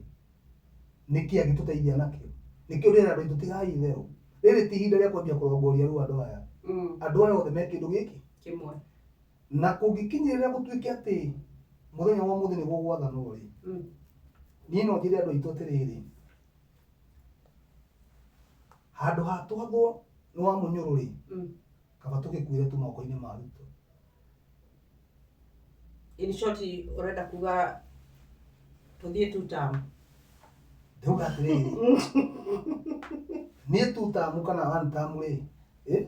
Nĩkĩ angĩtũteithia nakĩo? Nĩkĩo ndĩrera andũ aitũ tigai itherũ. Rĩrĩ ti ihinda rĩa kwambia kũrongoria rĩu andũ aya. Andũ aya othe me kĩndũ gĩkĩ. Kĩmwe. Na kũngĩkinyĩrĩra gũtuĩke atĩ mũthenya wa ũmũthĩ nĩguo gwathanwo rĩ, niĩ no njĩre andũ aitũ atĩrĩrĩ, handũ ha twathwo nĩ wa mũnyũrũ rĩ, kaba tũgĩkuĩre tu moko-inĩ ma Ruto. In short, ũrenda kuga tũthiĩ two term? Ndauga atĩrĩrĩ, niĩ two term kana one term rĩ, eh?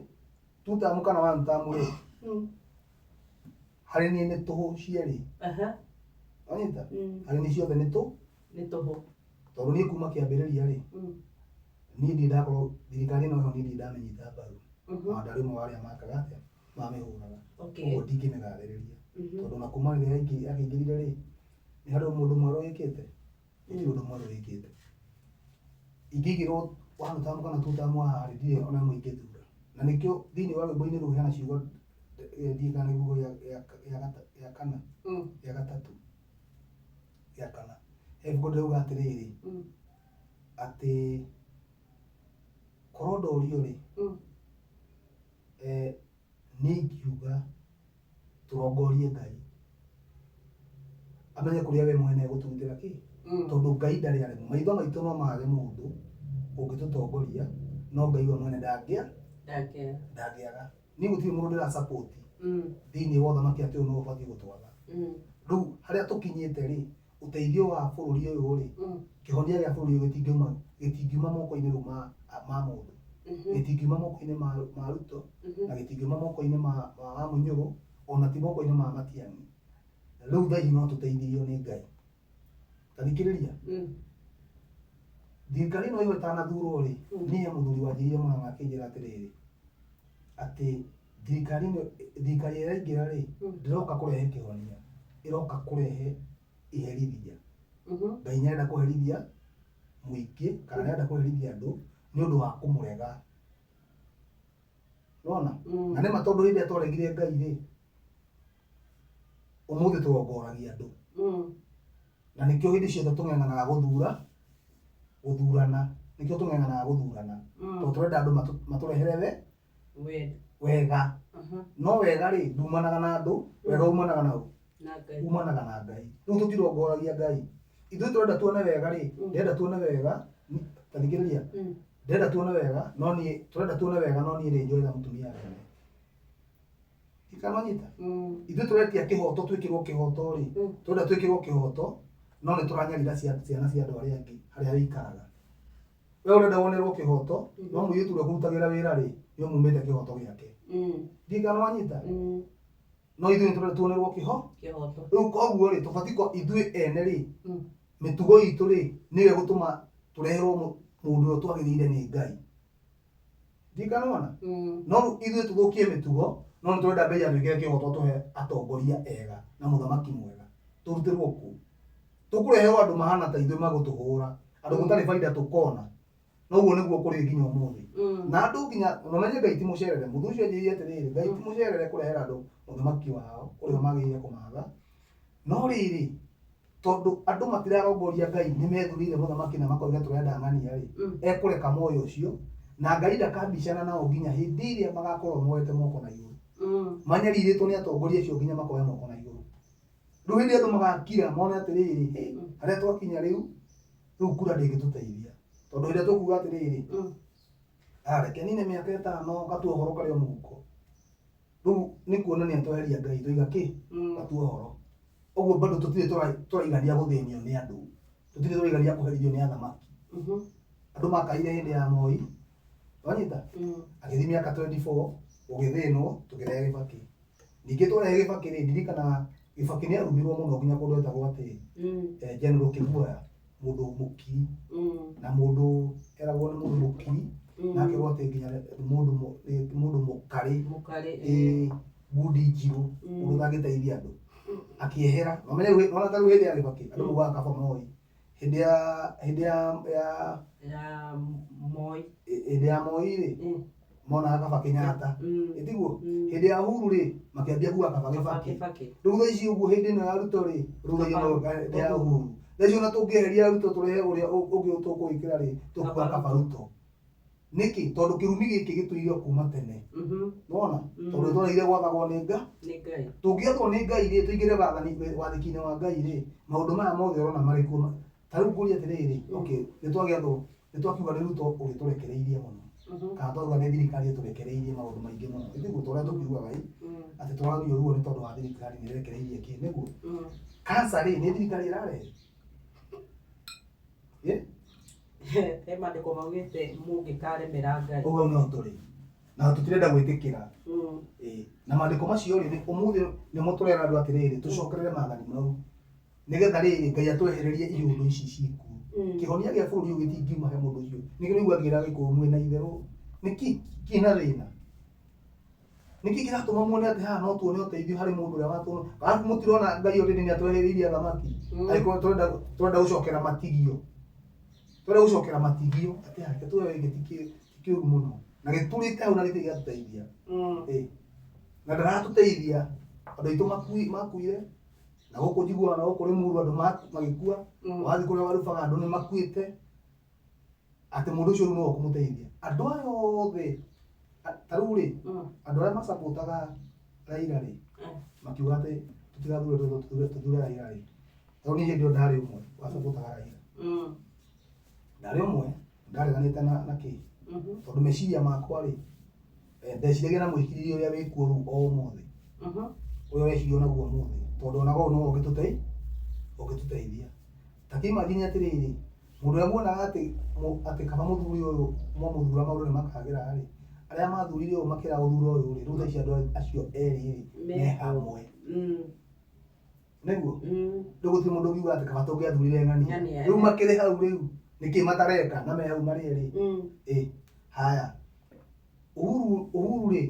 Two term kana one term rĩ, harĩ niĩ nĩ tũhũ cierĩ. Wanyita? Harĩ niĩ ciothe nĩ tũ Nĩ tũhũ. Tondũ niĩ kuma kĩambĩrĩria rĩ, niĩ ndirĩ ndakorwo thirikari ĩno ĩho, niĩ ndirĩ ndamĩnyita mbaru. Ona ndarĩ ũmwe wa arĩa makaga atĩa, mamĩhũraga. Koguo ndingĩmĩgathĩrĩria. Tondũ ona kuma rĩrĩa yakĩingĩrire rĩ, nĩ harĩ mũndũ mwerũ wĩkĩte? Gũtirĩ ũndũ mwerũ wĩkĩte. Ingĩigĩrwo one term kana two term haha rĩ, ndirĩ ona ĩmwe ingĩthura. Na nĩkĩo thĩinĩ wa rwĩmbo-inĩ rũu hena ciugo ndiũĩ kana nĩ kiugo gĩa kana, gĩa gatatũ, gĩa kana. He ibuku ndĩrauga atĩrĩrĩ, atĩ korwo ndorio rĩ, niĩ ingiuga tũrongorie Ngai amenye kũrĩa we mwene egũtũrutĩra kĩ, tondũ Ngai ndarĩ aremwo. Maitho maitũ no mage mũndũ ũngĩtũtongoria, no Ngai we mwene ndangĩa ndangĩaga. Niĩ gũtirĩ mũndũ ndĩra support thĩinĩ wa ũthamaki atĩ ũyũ nĩwe ũbatiĩ gũtwatha. Rĩu harĩa tũkinyĩte rĩ, ũteithio wa bũrũri ũyũ rĩ, kĩhonia gĩa bũrũri ũyũ gĩtingiuma gĩtingiuma moko-inĩ rĩu ma mũndũ, gĩtingiuma moko-inĩ ma Ruto, na gĩtingiuma moko-inĩ ma Wamunyoro, ona ti moko-inĩ ma Matiang'i. Rĩu thaa ici no tũteithirio nĩ Ngai. Ta thikĩrĩria, thirikari ĩno ĩyo ĩtanathurwo rĩ, niĩ he mũthuri wanjĩrire Mũrang'a akĩnjĩra atĩrĩrĩ, atĩ thirikari ĩno, thirikari ĩrĩa ĩraingĩra rĩ, ndĩroka kũrehe kĩhonia, ĩroka kũrehe iherithia. Ngai nĩ arenda kũherithia mũingĩ kana nĩ arenda kũherithia andũ nĩ ũndũ wa kũmũrega. Nĩwona? Na nĩma tondũ hĩndĩ ĩrĩa twaregire Ngai rĩ, ũmũthĩ tũrongoragia andũ. Na nĩkĩo hĩndĩ ciothe tũng'eng'anaga gũthura, gũthurana. Nĩkĩo tũng'eng'anaga gũthurana. Tondũ tũrenda andũ matũrehere we wega. No wega rĩ, ndumanaga na andũ, wega umanaga na ũ? Na Ngai. Umanaga na Ngai. Rĩu tũtirongoragia Ngai. Ithuĩ tũrenda tuone wega rĩ, ndĩrenda tuone wega, ta thikĩrĩria, ndĩrenda tuone wega, no niĩ, tũrenda tuone wega no niĩ nĩ njoyaga mũtumia wene. Ikamanyita? Ithuĩ tũretia kĩhoto twĩkĩrwo kĩhoto rĩ, tũrenda twĩkĩrwo kĩhoto, no nĩ tũranyarira ciana cia andũ arĩa angĩ harĩa wĩikaraga. We ũrenda wonerwo kĩhoto, no mũirĩtu ũrĩa ũkũrutagĩra wĩra rĩ, nĩ ũmumĩte kĩhoto gĩake. Ndiũĩ kana nĩwanyita? No ithuĩ nĩ tũrenda tuonerwo kĩho Kĩhoto. Rĩu koguo rĩ, tũbatiĩ kwa ithuĩ ene rĩ, mĩtugo itũ rĩ, nĩyo ĩgũtũma tũreherwo mũndũ ũrĩa twagĩrĩire nĩ Ngai. Ndiũĩ kana nĩwona? No rĩu ithuĩ tũthũkie mĩtugo, no nĩ tũrenda Ngai atwĩkĩre kĩhoto atũhe atongoria ega na mũthamaki mwega. Tũrutĩrwo kũ? Tũkũreherwo andũ mahana ta ithuĩ magũtũhũra, andũ gũtarĩ baida tũkona. Na ũguo nĩguo kũrĩ nginya ũmũthĩ. Na andũ nginya, na ũmenye Ngai ti mũcerere. Mũthuri ũcio anjĩrire atĩrĩrĩ, Ngai ti mũcerere kũrehera andũ mũthamaki wao ũrĩa magĩrĩire kũmatha. No rĩrĩ, tondũ andũ matirarongoria Ngai, nĩ methurĩire mũthamaki na makoiga tũrenda ng'ania-rĩ, ekũreka moe ũcio, na Ngai ndakambicana nao nginya hĩndĩ ĩrĩa magakorwo moete moko na igũrũ. Manyarirĩtwo nĩ atongoria acio nginya makoya moko na igũrũ. Rĩu hĩndĩ ĩrĩa andũ magakira mone atĩrĩrĩ, hĩ, harĩa twakinya rĩu, rĩu kura ndĩngĩtũteithia. Tondũ hĩndĩ ĩrĩa tũkuga atĩrĩrĩ, ah, reke nine mĩaka ĩtano ngatue ũhoro karĩ o mũhuko. Rĩu nĩ kuonania tweheria Ngai tũiga kĩ? Gatua ũhoro. Ũguo bado tũtirĩ tũraigania gũthĩnio nĩ andũ. Tũtirĩ tũraigania kũherithio nĩ athamaki. Andũ makaire hĩndĩ ya Moi. Wanyita? Agĩthiĩ mĩaka 24 gũgĩthĩnwo tũkĩrehe Gĩbakĩ. Ningĩ twarehe Gĩbakĩ rĩ, ndirikanaga Gĩbakĩ nĩ arumirwo mũno nginya kũndũ etagwo atĩ General Kĩguoya, mũndũ mũkiri. Na mũndũ eragwo nĩ mũndũ mũkiri na akerwo atĩ nginya nĩ mũndũ mũkarĩ. Mũkarĩ. Ĩĩ, ngundi njirũ, mũndũ ũtangĩteithia andũ. Akĩehera. Na ũmenye rĩu, nĩwona ta rĩu hĩndĩ ya Gĩbakĩ, andũ maugaga kaba Moi. Hĩndĩ ya hĩndĩ ya ya Ya Moi. Hĩndĩ ya Moi rĩ, monaga kaba Kenyatta. Ĩtiguo? Hĩndĩ ya Uhuru rĩ, makĩambia kuga kaba Kĩbakĩ. Kĩbakĩ. Rĩu thaa ici ũguo hĩndĩ ĩno ya Ruto rĩ, rĩu thaa ici no hĩndĩ ya Uhuru. Thaa ici ona tũngĩeheria Ruto tũrehe ũrĩa ũngĩ tũkũĩkĩra rĩ, tũkuga kaba Ruto. Nĩkĩ? Tondũ kĩrumi gĩkĩ gĩtũire o kuma tene. Nĩwona? Tondũ twaregire gwathagwo nĩ Ngai. Nĩ Ngai. Tũngĩathwo nĩ Ngai rĩ, tũingĩre wathani wathĩki-inĩ wa Ngai rĩ, maũndũ maya mothe ũrona marĩ kuo. Ta rĩu ngũrie atĩrĩrĩ, okay, nĩ twagĩathwo, nĩ twakiuga nĩ Ruto ũgĩtũrekereirie mũno. Kana twauga nĩ thirikari ĩtũrekereirie maũndũ maingĩ mũno. Ĩtiguo ta ũrĩa tũkiugaga ĩ, atĩ tũraruo ruo nĩ tondũ wa thirikari nĩ ĩrekereirie kĩ, nĩguo? Cancer rĩ, nĩ thirikari ĩrarehe? Ĩ? He maandĩko maugĩte mũngĩkaremera Ngai. Ũguo no tũrĩ. Na tũtirenda gwĩtĩkĩra. Ĩ. Na maandĩko macio rĩ, ũmũthĩ nĩmo tũrera andũ atĩrĩrĩ, tũcokerere maathani mau. Nĩgetha rĩrĩ, Ngai atwehererie iũndũ ici ciĩkuo. Kĩhonia gĩa bũrũri ũyũ gĩtingiuma he mũndũ ũcio. Nĩkĩo ũraigua ngĩra Gĩkũyũ mwĩna itherũ. Nĩkĩ kĩna thĩna? Nĩkĩ kĩratũma muone atĩ haha no tuone ũteithio harĩ mũndũ ũrĩa watũma? Arabu mũtirona Ngai already nĩ atwehereirie athamaki. Angĩkorwo tũrenda gũcokera matigio. Tũrenda gũcokera matigio atĩ reke tuoe gĩkĩ ti kĩũru mũno. Na gĩtũrĩte hau na gĩtirĩ gĩatũteithia. Ĩ. Na ndaratũteithia. Andũ aitũ makuire. Na gũkũ njiguaga na gũkũ Limuru andũ magĩkua. Wathiĩ kũrĩa Warubaga andũ nĩ makuĩte. Atĩ mũndũ ũcio rĩu nĩwe ũkũmũteithia. Andũ aya othe, ta rĩu rĩ, andũ arĩa macapotaga Raila rĩ, makiuga atĩ tũtigathure Ruto, tũthure Raila rĩ. Tondũ niĩ hĩndĩ ĩyo ndarĩ ũmwe wacapotaga Raila. Ndarĩ ũmwe, ndareganĩte na kĩ. Tondũ meciria makwa rĩ, ndeciragia na mwĩcirĩrie ũrĩa wĩkuo rĩu o ũmũthĩ. Ũrĩa ũreciria naguo ũmũthĩ. Tondũ onaga ũyũ nĩwe ũngĩtũteithia. Ta kĩ imagine atĩrĩrĩ, mũndũ ũrĩa muonaga atĩ atĩ kaba mũthuri ũyũ mwamũthura maũndũ nĩ makagĩra rĩ, arĩa mathurire ũyũ makĩra gũthura ũyũ rĩ, rĩu thaa ici andũ acio erĩ rĩ, me hamwe. Nĩguo? Rĩu gũtirĩ mũndũ ũngiuga atĩ kaba tũngĩathurire ng'ania. Ng'ania, Rĩu makĩrĩ hau rĩu, nĩkĩ matareka na me hau marĩ erĩ? Ĩ, haya. Uhuru rĩ,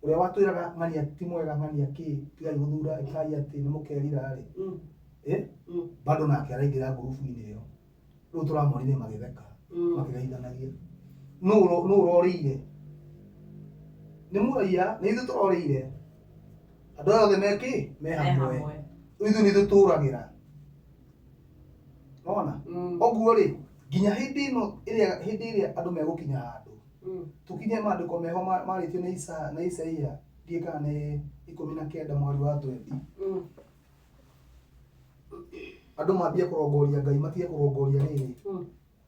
ũrĩa watwĩraga ng'ania ti mwega ng'ania kĩ, tigai gũthura ĩkai atĩ nĩ mũkerira rĩ. Ĩ? Bado nake araingĩra ngurubu-inĩ ĩyo. Rĩu tũramonire magĩtheka, makĩgeithanagia. Nũ ũrorĩire? Nĩ mũraiya, nĩ ithuĩ tũrorĩire. Andũ aya othe me kĩ? Me hamwe. Rĩu ithuĩ nĩ ithuĩ tũragĩra. Nĩwona? Ũguo rĩ, nginya hĩndĩ ĩno ĩrĩa hĩndĩ ĩrĩa andũ megũkinya handũ, tũkinye maandĩko meho marĩtio nĩ Isa nĩ Isaia, ndiũĩ kana nĩ 19 mweri wa twendi. Andũ mambie kũrongoria Ngai matige kũrongoria rĩrĩ.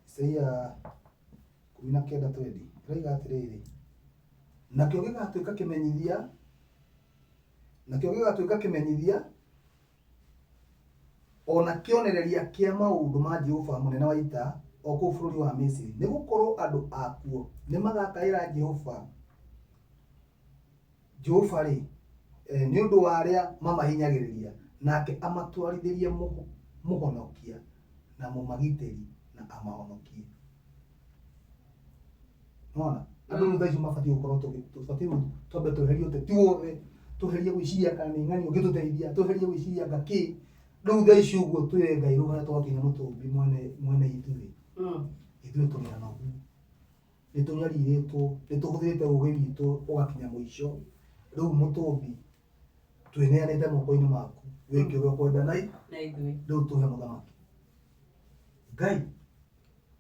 Isaia 19 twendi ĩroiga atĩrĩrĩ, nakĩo gĩgatuĩka kĩmenyithia, nakĩo gĩgatuĩka kĩmenyithia o na kĩonereria kĩa maũndũ ma Jehova mũnene wa ita o kũu bũrũri wa Misiri, nĩ gũkorũo andũ akuo nĩmagakaĩra Jehova, Jehova-rĩ, nĩ ũndũ wa arĩa mamahinyagĩrĩria, nake amatwarithĩrie mũhonokia na mũmagitĩri na amahonokie. Nĩwona? Andũ rĩu thaa ici mabatiĩ gũkorwo tũbatiĩ rĩu twambe tweherie ũteti wothe, tweherie gwĩciria kana nĩ ng'ani ũngĩtũteithia, tweherie gwĩciria anga kĩ. Rĩu thaa ici ũguo twĩre Ngai rĩu harĩa twakinya mũtũmbi mwene mwene ithuĩ, ithuĩ tũrĩ anogu, nĩ tũnyarirĩtwo, nĩ tũhũthĩrĩte ũgĩ witũ ũgakinya mũico. Rĩu mũtũmbi twĩneanĩte moko-inĩ maku, wĩke ũrĩa ũkwenda na ithuĩ. Rĩu tũhe mũthamaki. Ngai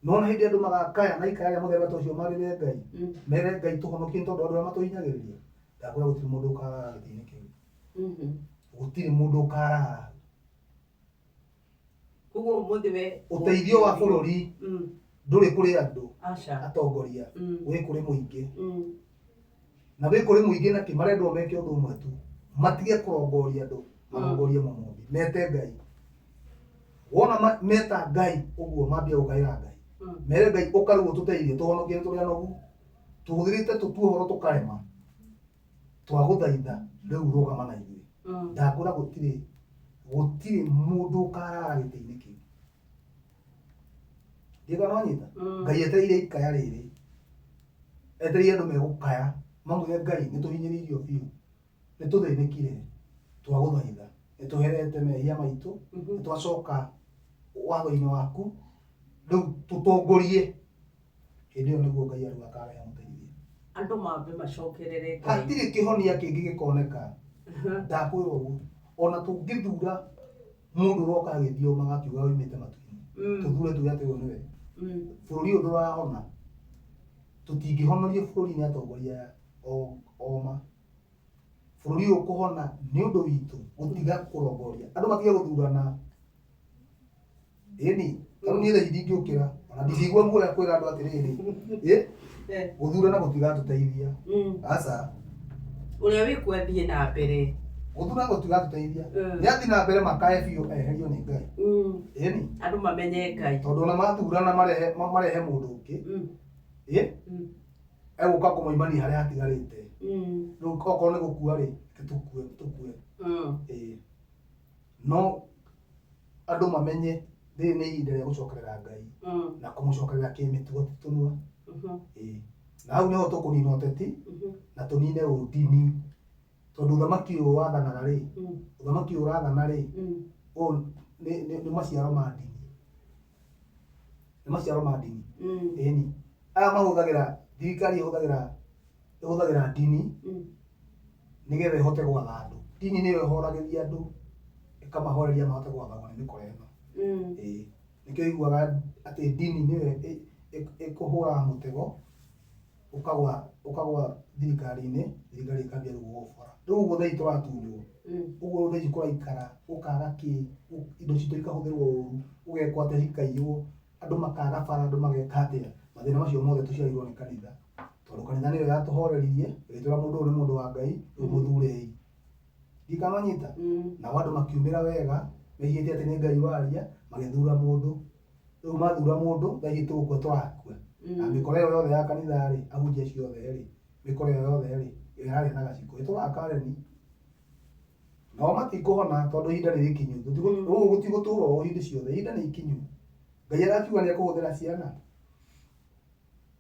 nona hĩndĩ andũ magakaya na ikaya rĩa mũthemba ta ũcio marĩre Ngai, mere Ngai tũhonokie nĩ tondũ andũ arĩa matũhinyagĩrĩria, ndakwĩra gũtirĩ mũndũ ũkarara gĩtĩ-inĩ kĩu. Gũtirĩ mũndũ ũkarara. Koguo ũmũthĩ we Ũteithio wa bũrũri ndũrĩ kũrĩ andũ Aca. atongoria, wĩ kũrĩ mũingĩ. Na wĩ kũrĩ mũingĩ na kĩ marendwo meke ũndũ ũmwe tu, matige kũrongoria andũ, marongorie mũmũmbi, mete Ngai. Wona meta Ngai ũguo mambia gũkaĩra Ngai. Mere Ngai ũka rĩu ũtũteithie, tũhonokie nĩ tũrĩ anogu, tũhũthĩrĩte tũtue ũhoro tũkarema, twagũthaitha rĩu rũgama na ithuĩ. Ndakwĩra gũtirĩ gũtirĩ mũndũ ũkarara gĩtĩ-inĩ kĩu. Ndiũĩ kana wanyita? Ngai etereire ikaya rĩrĩ, etereire andũ megũkaya mamwĩre Ngai nĩ tũhinyĩrĩirio biũ, nĩ tũthĩnĩkire, twagũthaitha, nĩ tũherete mehia maitũ, nĩ twacoka watho-inĩ waku, rĩu tũtongorie. Hĩndĩ ĩyo nĩguo Ngai arauga akarehe mũteithia. Andũ mambe macokerere Ngai. Hatirĩ kĩhonia kĩngĩ gĩkoneka. Ndakwĩra ũguo. Ona tũngĩthura mũndũ ũroka agĩthiomaga akiuga oimĩte matu-inĩ, tũthure tuge atĩ ũyũ nĩwe, bũrũri ũyũ ndũrahona. Tũtingĩhonorio bũrũri nĩ atongoria aya oma. Bũrũri ũyũ ũkũhona nĩ ũndũ witũ gũtiga kũrongoria. Andũ matige gũthurana. Ĩni, ta rĩu niĩ thaa ici ndingĩũkĩra, ona ndingĩigua guoya kwĩra andũ atĩrĩrĩ, ĩ, gũthurana gũtigatũteithia. Aca. Ũrĩa wĩkuo athiĩ na mbere. Gũthurana gũtigatũteithia. Nĩ athiĩ na mbere makae biũ eherio nĩ Ngai. Ĩni. Andũ mamenye Ngai. Tondũ ona mathurana marehe, marehe mũndũ ũngĩ, ĩ, egũka kũmoimania harĩa hatigarĩte. Rĩu okorwo nĩ gũkua rĩ, reke tũkue, tũkue. Ĩĩ. No andũ mamenye rĩrĩ nĩ ihinda rĩa gũcokerera Ngai na kũmũcokerera kĩmĩtugo ti tũnua. Ĩĩ. Na hau nĩho tũkũnina ũteti na tũnine ũndini tondũ ũthamaki ũyũ wathanaga rĩ, ũthamaki ũyũ ũrathana rĩ, ũyũ nĩ maciaro ma ndini. Nĩ maciaro ma ndini. Ĩni. Aya mahũthagĩra, thirikari ĩhũthagĩra ĩhũthagĩra ndini nĩgetha ĩhote gwatha andũ. Ndini nĩyo ĩhoragĩria andũ, ĩkamahoreria mahote gwathagwo nĩ mĩkora ĩno. Ĩĩ. Nĩkĩo ũiguaga atĩ ndini nĩyo ĩkũhũraga mũtego ũkagwa ũkagwa thirikari-inĩ, thirikari ĩkambia rĩu gũgũbora. Rĩu ũguo thaa ici tũratunywo, ũguo thaa ici kũraikara, gũkaga kĩ, indo citũ ikahũthĩrwo ũru, gũgekwo atĩa cikaiywo, andũ makaga bara, andũ mageka atĩa. Mathĩna macio mothe tũciarĩirwo nĩ kanitha. Tondũ kanitha nĩyo yatũhoreririe, ĩgĩtwĩra mũndũ ũyũ nĩ mũndũ wa Ngai, rĩu mũthurei. Ndiũĩ kana nĩwanyita? Nao andũ makiumĩra wega, mehĩte atĩ nĩ Ngai waria, magĩthura mũndũ. Rĩu mathura mũndũ, thaa ici tũgũkua tũrakua. Na mĩkora ĩyo yothe ya kanitha rĩ, ahunjia acio othe rĩ, mĩkora ĩyo yothe rĩ, ĩrarĩa na gaciko. Ĩtũraga kareni. Nao matikũhona tondũ ihinda nĩ rĩkinyu. Ũũ gũtigũtũra ũũ hĩndĩ ciothe, ihinda nĩ ikinyu. Ngai arakiuga nĩ ekũhũthĩra ciana.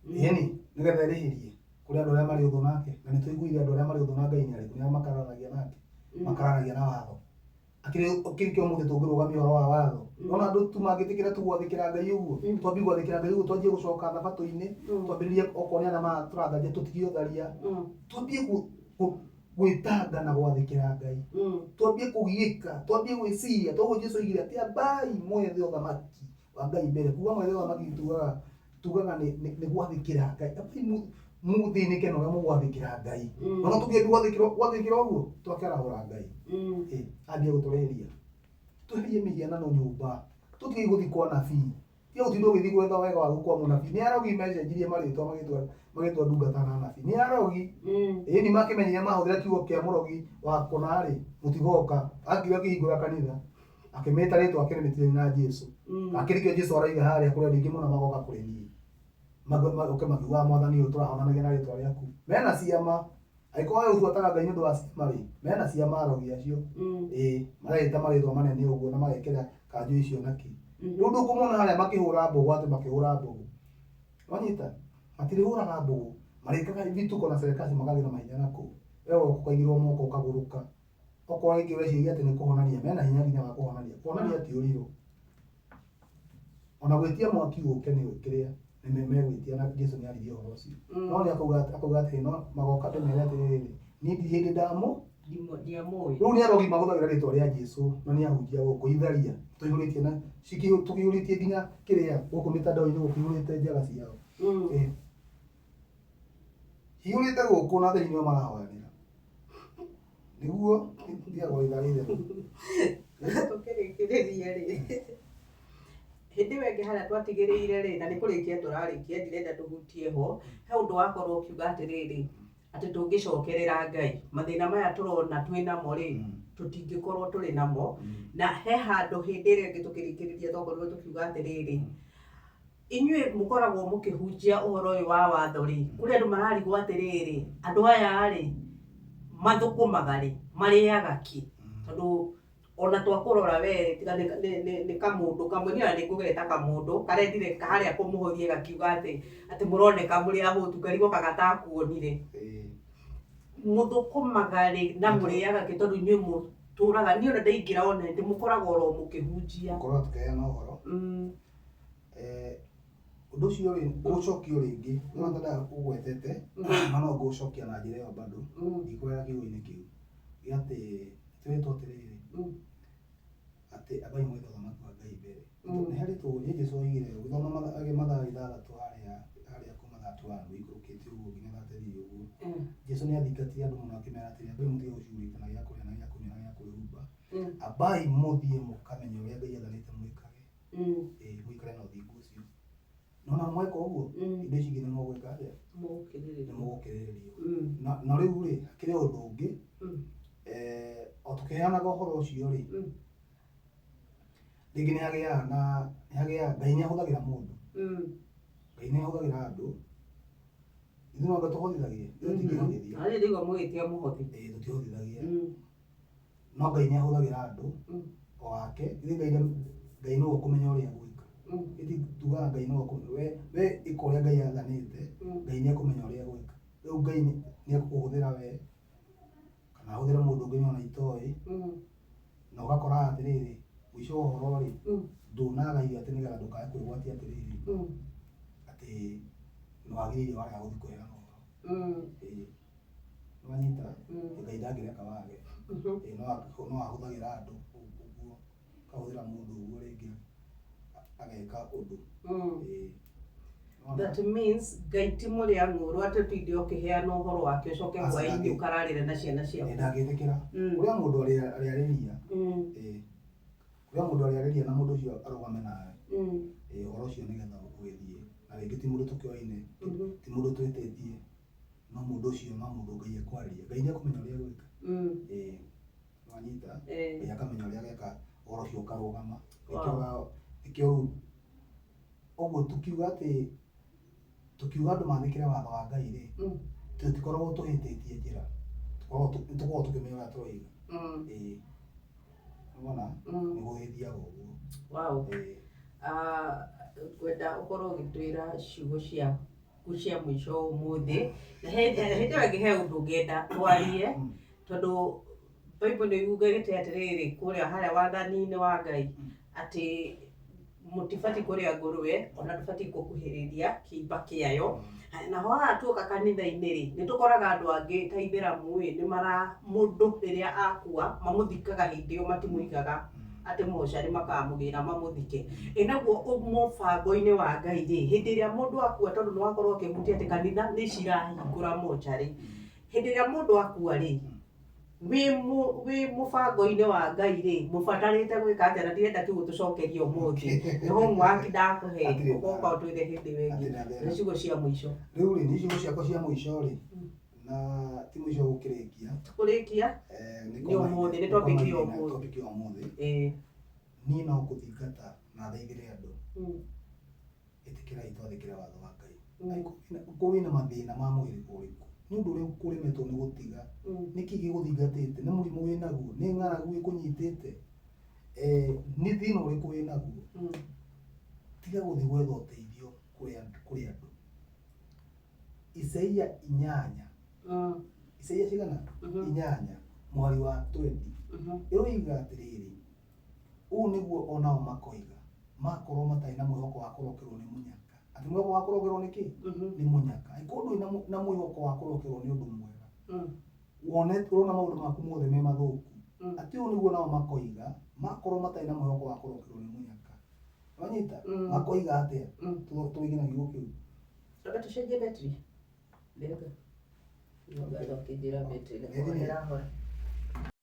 Ĩni, nĩgetha ĩrĩhĩrie kũrĩ andũ arĩa marĩ ũthũ nake. Na nĩ tũiguire andũ arĩa marĩ ũthũ na Ngai nĩ arĩkũ, nĩ arĩa makararanagia nake, makararagia na watho. Akĩrĩ kĩrĩ kĩa ũmũthĩ tũngĩrũgamia ũhoro wa watho. Nona andũ tu mangĩtĩkĩra tu gwathĩkĩra Ngai ũguo, twambie gwathĩkĩra Ngai ũguo, twanjie gũcoka thabatũ-inĩ, twambĩrĩrie okorwo nĩ arĩa tũratharia tũtige ũtharia, twambie gwĩtanga na gwathĩkĩra Ngai, twambie kũgiĩka, twambie gwĩciria, toguo Jesu oigire atĩ ambai mwethe ũthamaki wa Ngai mbere. Kuga mwethe ũthamaki tugaga tugaga nĩ gwathĩkĩra Ngai. Ambai mũthĩnĩke na ũrĩa mũgwathĩkĩra Ngai. Ona tũngĩambia gwathĩkĩra ũguo, twakĩarahũra Ngai. Ĩ, ambie gũtũrĩhĩria. Tweherie mĩhianano nyũmba. Tũtige gũthiĩ kwa nabii. Tiga gũtinda ũgĩthiĩ gwetha wega waku kwa mũnabii. Nĩ arogi mecenjirie marĩtwa magĩtwa ndungata na anabii. Nĩ arogi. Ĩni makĩmenyire mahũthĩra kiugo kĩa mũrogi wa kũna rĩ, mũtigoka. Akiuga akĩhingũra kanitha. Akĩmĩta rĩtwa akĩrĩmĩtire na Jesu. Akĩrĩ kĩo Jesu aroiga harĩa kũrĩ andũ aingĩ mũno magoka kũrĩ niĩ. Magoke makiugaga mwathani ũyũ tũrahonanagia na rĩtwa rĩaku. Mena ciama. Angĩkorwo we ũbuataga Ngai nĩ ũndũ wa ciama rĩ, mena ciama arogi acio. Ĩĩ, mareĩta marĩtwa manene ũguo na magekĩra kanjũ icio na kĩ. Rĩu ndũkũmona harĩa makĩhũra mbũgũ atĩ makĩhũra mbũgũ. Wanyita? Matirĩhũraga mbũgũ. Marĩkaga vituko na serikali magathiĩ na mahinya na kũu. We woka ũkaigĩrwo moko ũkagũrũka. Okorwo rĩngĩ ũreciria atĩ nĩ kũhonania, mena hinya nginya wa kũhonania. Kũhonania ti ũrirũ. Ona gwĩtia mwaki ũke nĩ kĩrĩa nĩ megwĩtia na Jesu nĩ aririe ũhoro ũcio. No nĩ akauga atĩrĩ, no magoka ndĩmere atĩrĩrĩ, niĩ ndirĩ hĩndĩ ndamũ Ndiamũĩ. Rĩu nĩ arogi mahũthagĩra rĩtwa rĩa Jesu na nĩ ahunjia gũkũ itharia tũihũrĩtie na tũkĩihũrĩtie nginya kĩrĩa gũkũ mĩtandao-inĩ gũkĩihũrĩte njaga ciao. Cihũrĩte gũkũ na thĩinĩ nĩo marahoyanĩra. Nĩguo ndigagwo ithaa itherũ. Tũkĩrĩkĩrĩria rĩ, hĩndĩ ĩyo ĩngĩ harĩa twatigĩrĩire rĩ, na nĩ kũrĩkia tũrarĩkia ndirenda tũhutie ho, he ũndũ wakorwo ũkiuga atĩrĩrĩ, Atĩ tũngĩcokerera Ngai, mathĩna maya tũrona twĩ namo rĩ, tũtingĩkorwo tũrĩ namo. Na he handũ hĩndĩ ĩrĩa ĩngĩ tũkĩrĩkĩrĩria twakorirwo tũkiuga atĩrĩrĩ, inyuĩ mũkoragwo mũkĩhunjia ũhoro ũyũ wa watho rĩ, kũrĩ andũ mararigwo atĩrĩrĩ, andũ aya rĩ, mathũkũmaga rĩ, marĩaga kĩ? Tondũ ona twakũrora we tiga nĩ kamũndũ kamwe, niĩ ona nĩ ngũgeta kamũndũ, karendire harĩa kũmũhoria gakiuga atĩ, atĩ mũroneka mũrĩ ahũtu, ngarigwo kana gatakuonire. Mũthũkũmaga rĩ na mũrĩaga kĩ tondũ inyuĩ mũtũraga, niĩ ona ndaingĩra ona ndĩ mũkoragwo oro mũkĩhunjia. Gũkorwo tũkĩheana ũhoro. Ũndũ ũcio rĩ, ngũũcokia o rĩngĩ, no ndendaga ũgwetete, no no ngũũcokia na njĩra ĩyo bado, ndikwehera kiugo-inĩ kĩu, gĩa atĩ twĩrĩtwo atĩrĩrĩ, atĩ ambai mwethe ũthamaki wa Ngai mbere. Nĩ harĩ tũ, nĩ Jesũ oigire, ũgĩthoma Mathayo 6 harĩa kuma 31 ũikũrũkĩte ũguo nginya 33 ũguo, Jesũ nĩ athingatire andũ mũno akĩmera atĩrĩ, ambai mũtige gũcugurĩka na gĩa kũrĩa na gĩa kũnyua na gĩa kwĩhumba, ambai mũthiĩ mũkamenye ũrĩa Ngai athanĩte mwĩkage. Mũikare na ũthingu ũcio. Nona mweka ũguo, indo ici ingĩ nĩ mũgwĩka atĩa? Mũgũkĩrĩrĩrio. Nĩ mũgũkĩrĩrĩrio. Na rĩu rĩ, hakĩrĩ ũndũ ũngĩ, o tũkĩheanaga ũhoro ũcio rĩ, rĩngĩ nĩ hagĩaga na, nĩ hagĩaga, Ngai nĩ ahũthagĩra mũndũ. Ngai nĩ ahũthagĩra andũ. Ithuĩ no anga tũhotithagia? Ithuĩ tũtingĩhotithia. Na rĩu ndĩraigua mũgĩtia mũhothi. Ĩĩ, tũtihotithagia. No Ngai nĩ ahũthagĩra andũ o ake. Ithuĩ Ngai Ngai nĩwe ũkũmenya ũrĩa egwĩka. Ithuĩ tugaga Ngai nĩwe ũkũmenya. We ĩka ũrĩa Ngai athanĩte, Ngai nĩ ekũmenya ũrĩa egwĩka. Rĩu Ngai nĩ egũkũhũthĩra we, kana ahũthĩre mũndũ ũngĩ ona itoĩ, na ũgakora atĩrĩrĩ, mũico wa ũhoro rĩ, ndũnaga irio atĩ nĩgetha ndũkae kwĩgwatia atĩrĩrĩ, atĩ nĩ wagĩrĩire warega gũthiĩ kũheana ũhoro. Ĩĩ. Nĩwanyita? Ngai ndangĩreka wage. Ĩĩ no ahũthagĩra andũ ũguo, akahũthĩra mũndũ ũguo rĩngĩ ageka ũndũ. Ĩĩ. That means Ngai ti mũrĩa ng'ũrũ atĩ ũtinde ũkĩheana ũhoro wake ũcoke hwaĩ-inĩ ũkararĩre na ciana ciaku. Ĩĩ ndangĩtĩkĩra. Kũrĩa mũndũ arĩarĩria. Ĩĩ. Kũrĩa mũndũ arĩarĩria na mũndũ ũcio arũgame nawe. Ĩĩ ũhoro ũcio nĩgetha ũgĩthiĩ. Na rĩngĩ ti mũndũ tũkĩoaine, ti mũndũ twĩtĩtie. No mũndũ ũcio no mũndũ Ngai ekwarĩria. Ngai nĩ ekũmenya ũrĩa egwĩka. Ĩĩ. Nĩwanyita? Ngai akamenya ũrĩa ageka ũhoro ũcio ũkarũgama. Nĩkĩo rĩu ũguo tũkiuga atĩ tũkiuga andũ mathĩkĩre watho wa Ngai rĩ, tũtikoragwo tũhĩtĩtie njĩra. Tũkoragwo tũkĩmenya ũrĩa tũroiga. Ĩĩ. Nĩwona? Nĩ gũgĩthiaga ũguo. Wow. Ngwenda ũkorwo ũgĩtwĩra ciugo ciaku cia mũico ũmũthĩ. Na hĩndĩ ĩyo ĩngĩ he ũndũ ngenda twarie, tondũ Bible nĩ yugĩte atĩrĩrĩ, kũrĩa harĩa wathani-inĩ wa Ngai, atĩ mũtibatiĩ kũrĩa ngũrwe, ona ndũbatiĩ gũkuhĩrĩria kĩimba kĩayo. Naho haha tuoka kanitha-inĩ rĩ, nĩ tũkoraga andũ angĩ ta ithĩramu ĩ, nĩ mara, mũndũ rĩrĩa akua, mamũthikaga hĩndĩ ĩyo matimũigaga atĩ mocarĩ makamũgĩra mamũthike. Ĩ naguo mũbango-inĩ wa Ngai rĩ, hĩndĩ ĩrĩa mũndũ akua tondũ nĩ wakorwo ũkĩhutia atĩ kanitha nĩ cirahingũra mocarĩ, hĩndĩ ĩrĩa mũndũ akua rĩ, wĩ mũbango-inĩ wa Ngai rĩ, mũbatarĩte gwĩka atĩa? Na ndirenda kiugo tũcokerie ũmũthĩ, nĩ homework ndakũhe, ũgoka ũtwĩre hĩndĩ ĩyo ĩngĩ. Nĩ ciugo cia mũico. Rĩu rĩ, nĩ ciugo ciakwa cia mũico rĩ, na ti mũico gũkĩrĩkia. Kũrĩkia? Nĩ ũmũthĩ, nĩ topic ya ũmũthĩ. Topic ya ũmũthĩ. Niĩ no gũthingata na thaithĩre andũ. Ĩtĩkĩrai twathĩkĩre watho wa Ngai. Angĩkorwo wĩna mathĩna ma mwĩrĩ ũrĩkũ, nĩ ũndũ ũrĩkũ ũremetwo nĩ gũtiga, nĩkĩ gĩgũthingatĩte, nĩ mũrimũ wĩnaguo, nĩ ng'aragu ĩkũnyitĩte, nĩ thĩna ũrĩkũ wĩnaguo, tiga gũthiĩ gwetha ũteithio kũrĩ andũ. Isaia 8, Isaia cigana? 8, mũhari wa 20, ĩroiga atĩrĩrĩ, ũũ nĩguo onao makoiga, makorwo matarĩ na mwĩhoko wa kũrokerwo nĩ mũnyaka. Atĩ mwĩhoko wa kũrokerwo nĩ kĩ? Nĩ mũnyaka. Angĩkorwo ndũrĩ na mwĩhoko wa kũrokerwo nĩ ũndũ mwega, wone, ũrona maũndũ maku mothe me mathũku. Atĩ ũũ nĩguo nao makoiga, makorwo matarĩ na mwĩhoko wa kũrokerwo nĩ mũnyaka. Wanyita? Makoiga atĩa? Tũige na kiugo kĩu. Reke tũcenjie betri. Reke. Ngatha ũkĩnjĩra betri. Betri. Ĩrahora.